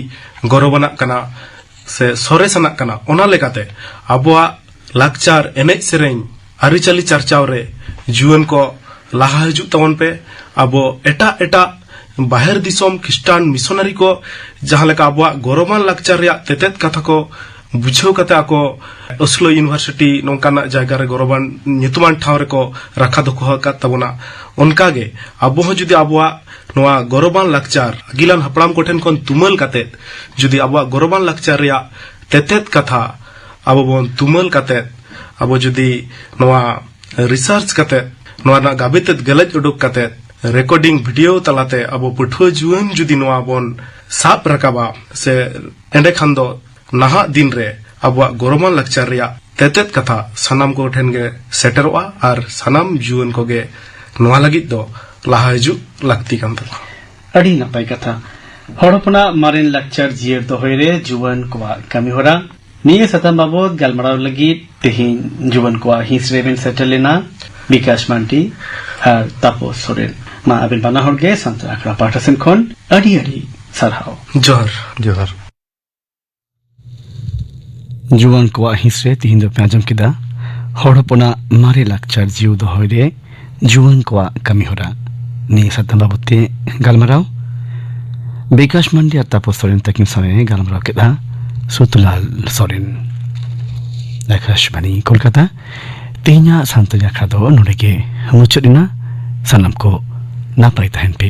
ᱜᱚᱨᱚᱵᱟᱱᱟᱜ ᱠᱟᱱᱟ ᱥᱮ ᱥᱚᱨᱮᱥᱟᱱᱟᱜ ᱠᱟᱱᱟ᱾ ᱚᱱᱟ ᱞᱮᱠᱟᱛᱮ ᱟᱵᱚᱣᱟᱜ ᱞᱟᱠᱪᱟᱨ, ᱮᱱᱮᱡ ᱥᱮᱨᱮᱧ, ᱟᱹᱨᱤᱪᱟᱹᱞᱤ ᱪᱟᱨᱪᱟᱣ ᱨᱮ ᱡᱩᱣᱟᱹᱱ ᱠᱚ ᱞᱟᱦᱟ ᱦᱤᱡᱩᱜ ᱛᱟᱵᱚᱱ ᱯᱮ᱾ ᱟᱵᱚ ᱮᱴᱟᱜ ᱮᱴᱟᱜ ᱵᱟᱦᱮᱨ ᱫᱤᱥᱚᱢ ᱠᱷᱨᱤᱥᱴᱟᱱ ᱢᱤᱥᱚᱱᱟᱨᱤ ᱠᱚ ᱡᱟᱦᱟᱸ ᱞᱮᱠᱟ ᱟᱵᱚᱣᱟᱜ ᱜᱚᱨᱚᱵᱟᱱ ᱞᱟᱠᱪᱟᱨ ᱨᱮᱭᱟᱜ ᱛᱮᱛᱮᱫ ᱠᱟᱛᱷᱟ ᱠᱚ ᱵᱩᱡᱷᱟᱹᱣ ᱠᱟᱛᱮ ᱟᱠᱚ ᱚᱥᱞᱳ ᱤᱭᱩᱱᱤᱵᱷᱟᱨᱥᱤᱴᱤ ᱱᱚᱝᱠᱟᱱᱟᱜ ᱡᱟᱭᱜᱟ ᱨᱮ ᱜᱚᱨᱚᱵᱟᱱ ᱧᱩᱛᱩᱢᱟᱱ ᱴᱷᱟᱶ ᱨᱮᱠᱚ ᱨᱟᱠᱷᱟ ᱫᱚᱦᱚ ᱟᱠᱟᱫ ᱛᱟᱵᱚᱱᱟ, ᱚᱱᱠᱟᱜᱮ ᱟᱵᱚ ᱦᱚᱸ ᱡᱩᱫᱤ ᱟᱵᱚᱣᱟᱜ ᱱᱚᱣᱟ ᱜᱚᱨᱚᱵᱟᱱ ᱞᱟᱠᱪᱟᱨ ᱟᱹᱜᱤᱞᱟᱱ ᱦᱟᱯᱲᱟᱢ ᱠᱚᱴᱷᱮᱱ ᱠᱷᱚᱱ ᱛᱩᱢᱟᱹᱞ ᱠᱟᱛᱮ, ᱡᱩᱫᱤ ᱟᱵᱚᱣᱟᱜ ᱜᱚᱨᱚᱵᱟᱱ ᱞᱟᱠᱪᱟᱨ ᱨᱮᱭᱟᱜ ᱛᱮᱛᱮᱫ ᱠᱟᱛᱷᱟ ᱟᱵᱚ ᱵᱚᱱ ᱛᱩᱢᱟᱹᱞ ᱠᱟᱛᱮ, ᱟᱵᱚ ᱡᱩᱫᱤ ᱱᱚᱣᱟ ᱨᱤᱥᱟᱨᱪ ᱠᱟᱛᱮ, ᱱᱚᱣᱟ ᱨᱮᱱᱟᱜ ᱜᱟᱵᱮ ᱛᱮᱫ ᱜᱟᱞᱚᱪ ᱩᱰᱩᱠ ᱠᱟᱛᱮ, ᱨᱮᱠᱚᱨᱰᱤᱝ ᱵᱷᱤᱰᱤᱭᱳ ᱛᱟᱞᱟᱛᱮ ᱟᱵᱚ ᱯᱟᱹᱴᱷᱩᱣᱟᱹ ᱡᱩᱣᱟᱹᱱ ᱡᱩᱫᱤ ᱱᱚᱣᱟ ᱵᱚᱱ ᱥᱟᱵ ᱨᱟᱠᱟᱵᱟ, ᱥᱮ ᱮᱸᱰᱮᱠᱷᱟᱱ ᱫᱚ ᱱᱟᱦᱟᱜ ᱫᱤᱱ ᱨᱮ ᱟᱵᱚᱣᱟᱜ ᱜᱚᱨᱚᱵᱟᱱ ᱞᱟᱠᱪᱟᱨ ᱨᱮᱭᱟᱜ ᱛᱮᱛᱮᱫ ᱠᱟᱛᱷᱟ ᱥᱟᱱᱟᱢ ᱠᱚ ᱴᱷᱮᱱ ᱜᱮ ᱥᱮᱴᱮᱨᱚᱜᱼᱟ ᱟᱨ ᱥᱟᱱᱟᱢ ᱡᱩᱣᱟᱹᱱ ᱠᱚᱜᱮ ᱱᱚᱣᱟ ᱞᱟᱹᱜᱤᱫ ᱫᱚ ᱞᱟᱦᱟ ᱦᱤᱡᱩᱜ ᱞᱟᱹᱠᱛᱤ ᱠᱟᱱ ᱛᱟᱠᱚᱣᱟ᱾ ᱟᱹᱰᱤ ᱱᱟᱯᱟᱭ ᱠᱟᱛᱷᱟ᱾ ᱦᱚᱲ ᱦᱚᱯᱚᱱᱟᱜ ᱢᱟᱨᱮᱱ ᱞᱟᱠᱪᱟᱨ ᱡᱤᱭᱟᱹᱲ ᱫᱚᱦᱚᱭ ᱨᱮ ᱡᱩᱣᱟᱹᱱ ᱠᱚᱣᱟᱜ ᱠᱟᱹᱢᱤᱦᱚᱨᱟ᱾ ᱱᱤᱭᱟᱹ ᱥᱟᱛᱟᱢ ᱵᱟᱵᱚᱛ ᱜᱟᱞᱢᱟᱨᱟᱣ ᱞᱟᱹᱜᱤᱫ ᱛᱮᱦᱮᱧ ᱡᱩᱣᱟᱹᱱ ᱠᱚᱣᱟᱜ ᱦᱤᱸᱥ ᱨᱮ ᱵᱮᱱ ᱥᱮᱴᱮᱨ ᱞᱮᱱᱟ ᱵᱤᱠᱟᱥ ᱢᱟᱱᱰᱤ ᱟᱨ ᱛᱟᱯᱚᱥ ᱥᱚᱨᱮᱱ᱾ ᱢᱟ ᱟᱵᱮᱱ ᱵᱟᱱᱟ ᱦᱚᱲ ᱜᱮ ᱥᱟᱱᱛᱟᱲ ᱟᱠᱷᱲᱟ ᱯᱟᱦᱴᱟ ᱥᱮᱱ ᱠᱷᱚᱱ ᱟᱹᱰᱤ ᱟᱹᱰᱤ ᱥᱟᱨᱦᱟᱣ᱾ ᱡᱚᱦᱟᱨ, ᱡᱚᱦᱟᱨ᱾ ᱡᱩᱣᱟᱹᱱ ᱠᱚᱣᱟᱜ ᱦᱤᱸᱥ ᱨᱮ ᱛᱤᱦᱤᱧ ᱫᱚᱯᱮ ᱟᱸᱡᱚᱢ ᱠᱮᱫᱟ ᱦᱚᱲ ᱦᱚᱯᱚᱱᱟᱜ ᱢᱟᱨᱮ ᱞᱟᱠᱪᱟᱨ ᱡᱤᱭᱟᱹᱣ ᱫᱚᱦᱚᱭ ᱨᱮ ᱡᱩᱣᱟᱹᱱ ᱠᱚᱣᱟᱜ ᱠᱟᱹᱢᱤᱦᱚᱨᱟ᱾ ᱱᱤᱭᱟᱹ ᱥᱟᱛᱟᱢ ᱵᱟᱵᱚᱛ ᱛᱮ ᱜᱟᱞᱢᱟᱨᱟᱣ ᱵᱤᱠᱟᱥ ᱢᱟᱱᱰᱤ ᱟᱨ ᱛᱟᱯᱚᱥ ᱥᱚᱨᱮᱱ ᱛᱟᱹᱠᱤᱱ ᱥᱟᱶ ᱮ ᱜᱟᱞᱢᱟᱨᱟᱣ ᱠᱮᱫᱟ ᱥᱩᱛᱩᱞᱟᱞ ᱥᱚᱨᱮᱱ᱾ ᱟᱠᱟᱥᱵᱟᱬᱤ ᱠᱳᱞᱠᱟᱛᱟ᱾ ᱛᱮᱦᱮᱧᱟᱜ ᱥᱟᱱᱛᱟᱲᱤ ᱟᱠᱷᱲᱟ ᱫᱚ ᱱᱚᱰᱮ ᱜᱮ ᱢᱩᱪᱟᱹᱫ ᱮᱱᱟ᱾ ᱥᱟᱱᱟᱢ ᱠᱚ ᱱᱟᱯᱟᱭ ᱛᱟᱦᱮᱱ ᱯᱮ᱾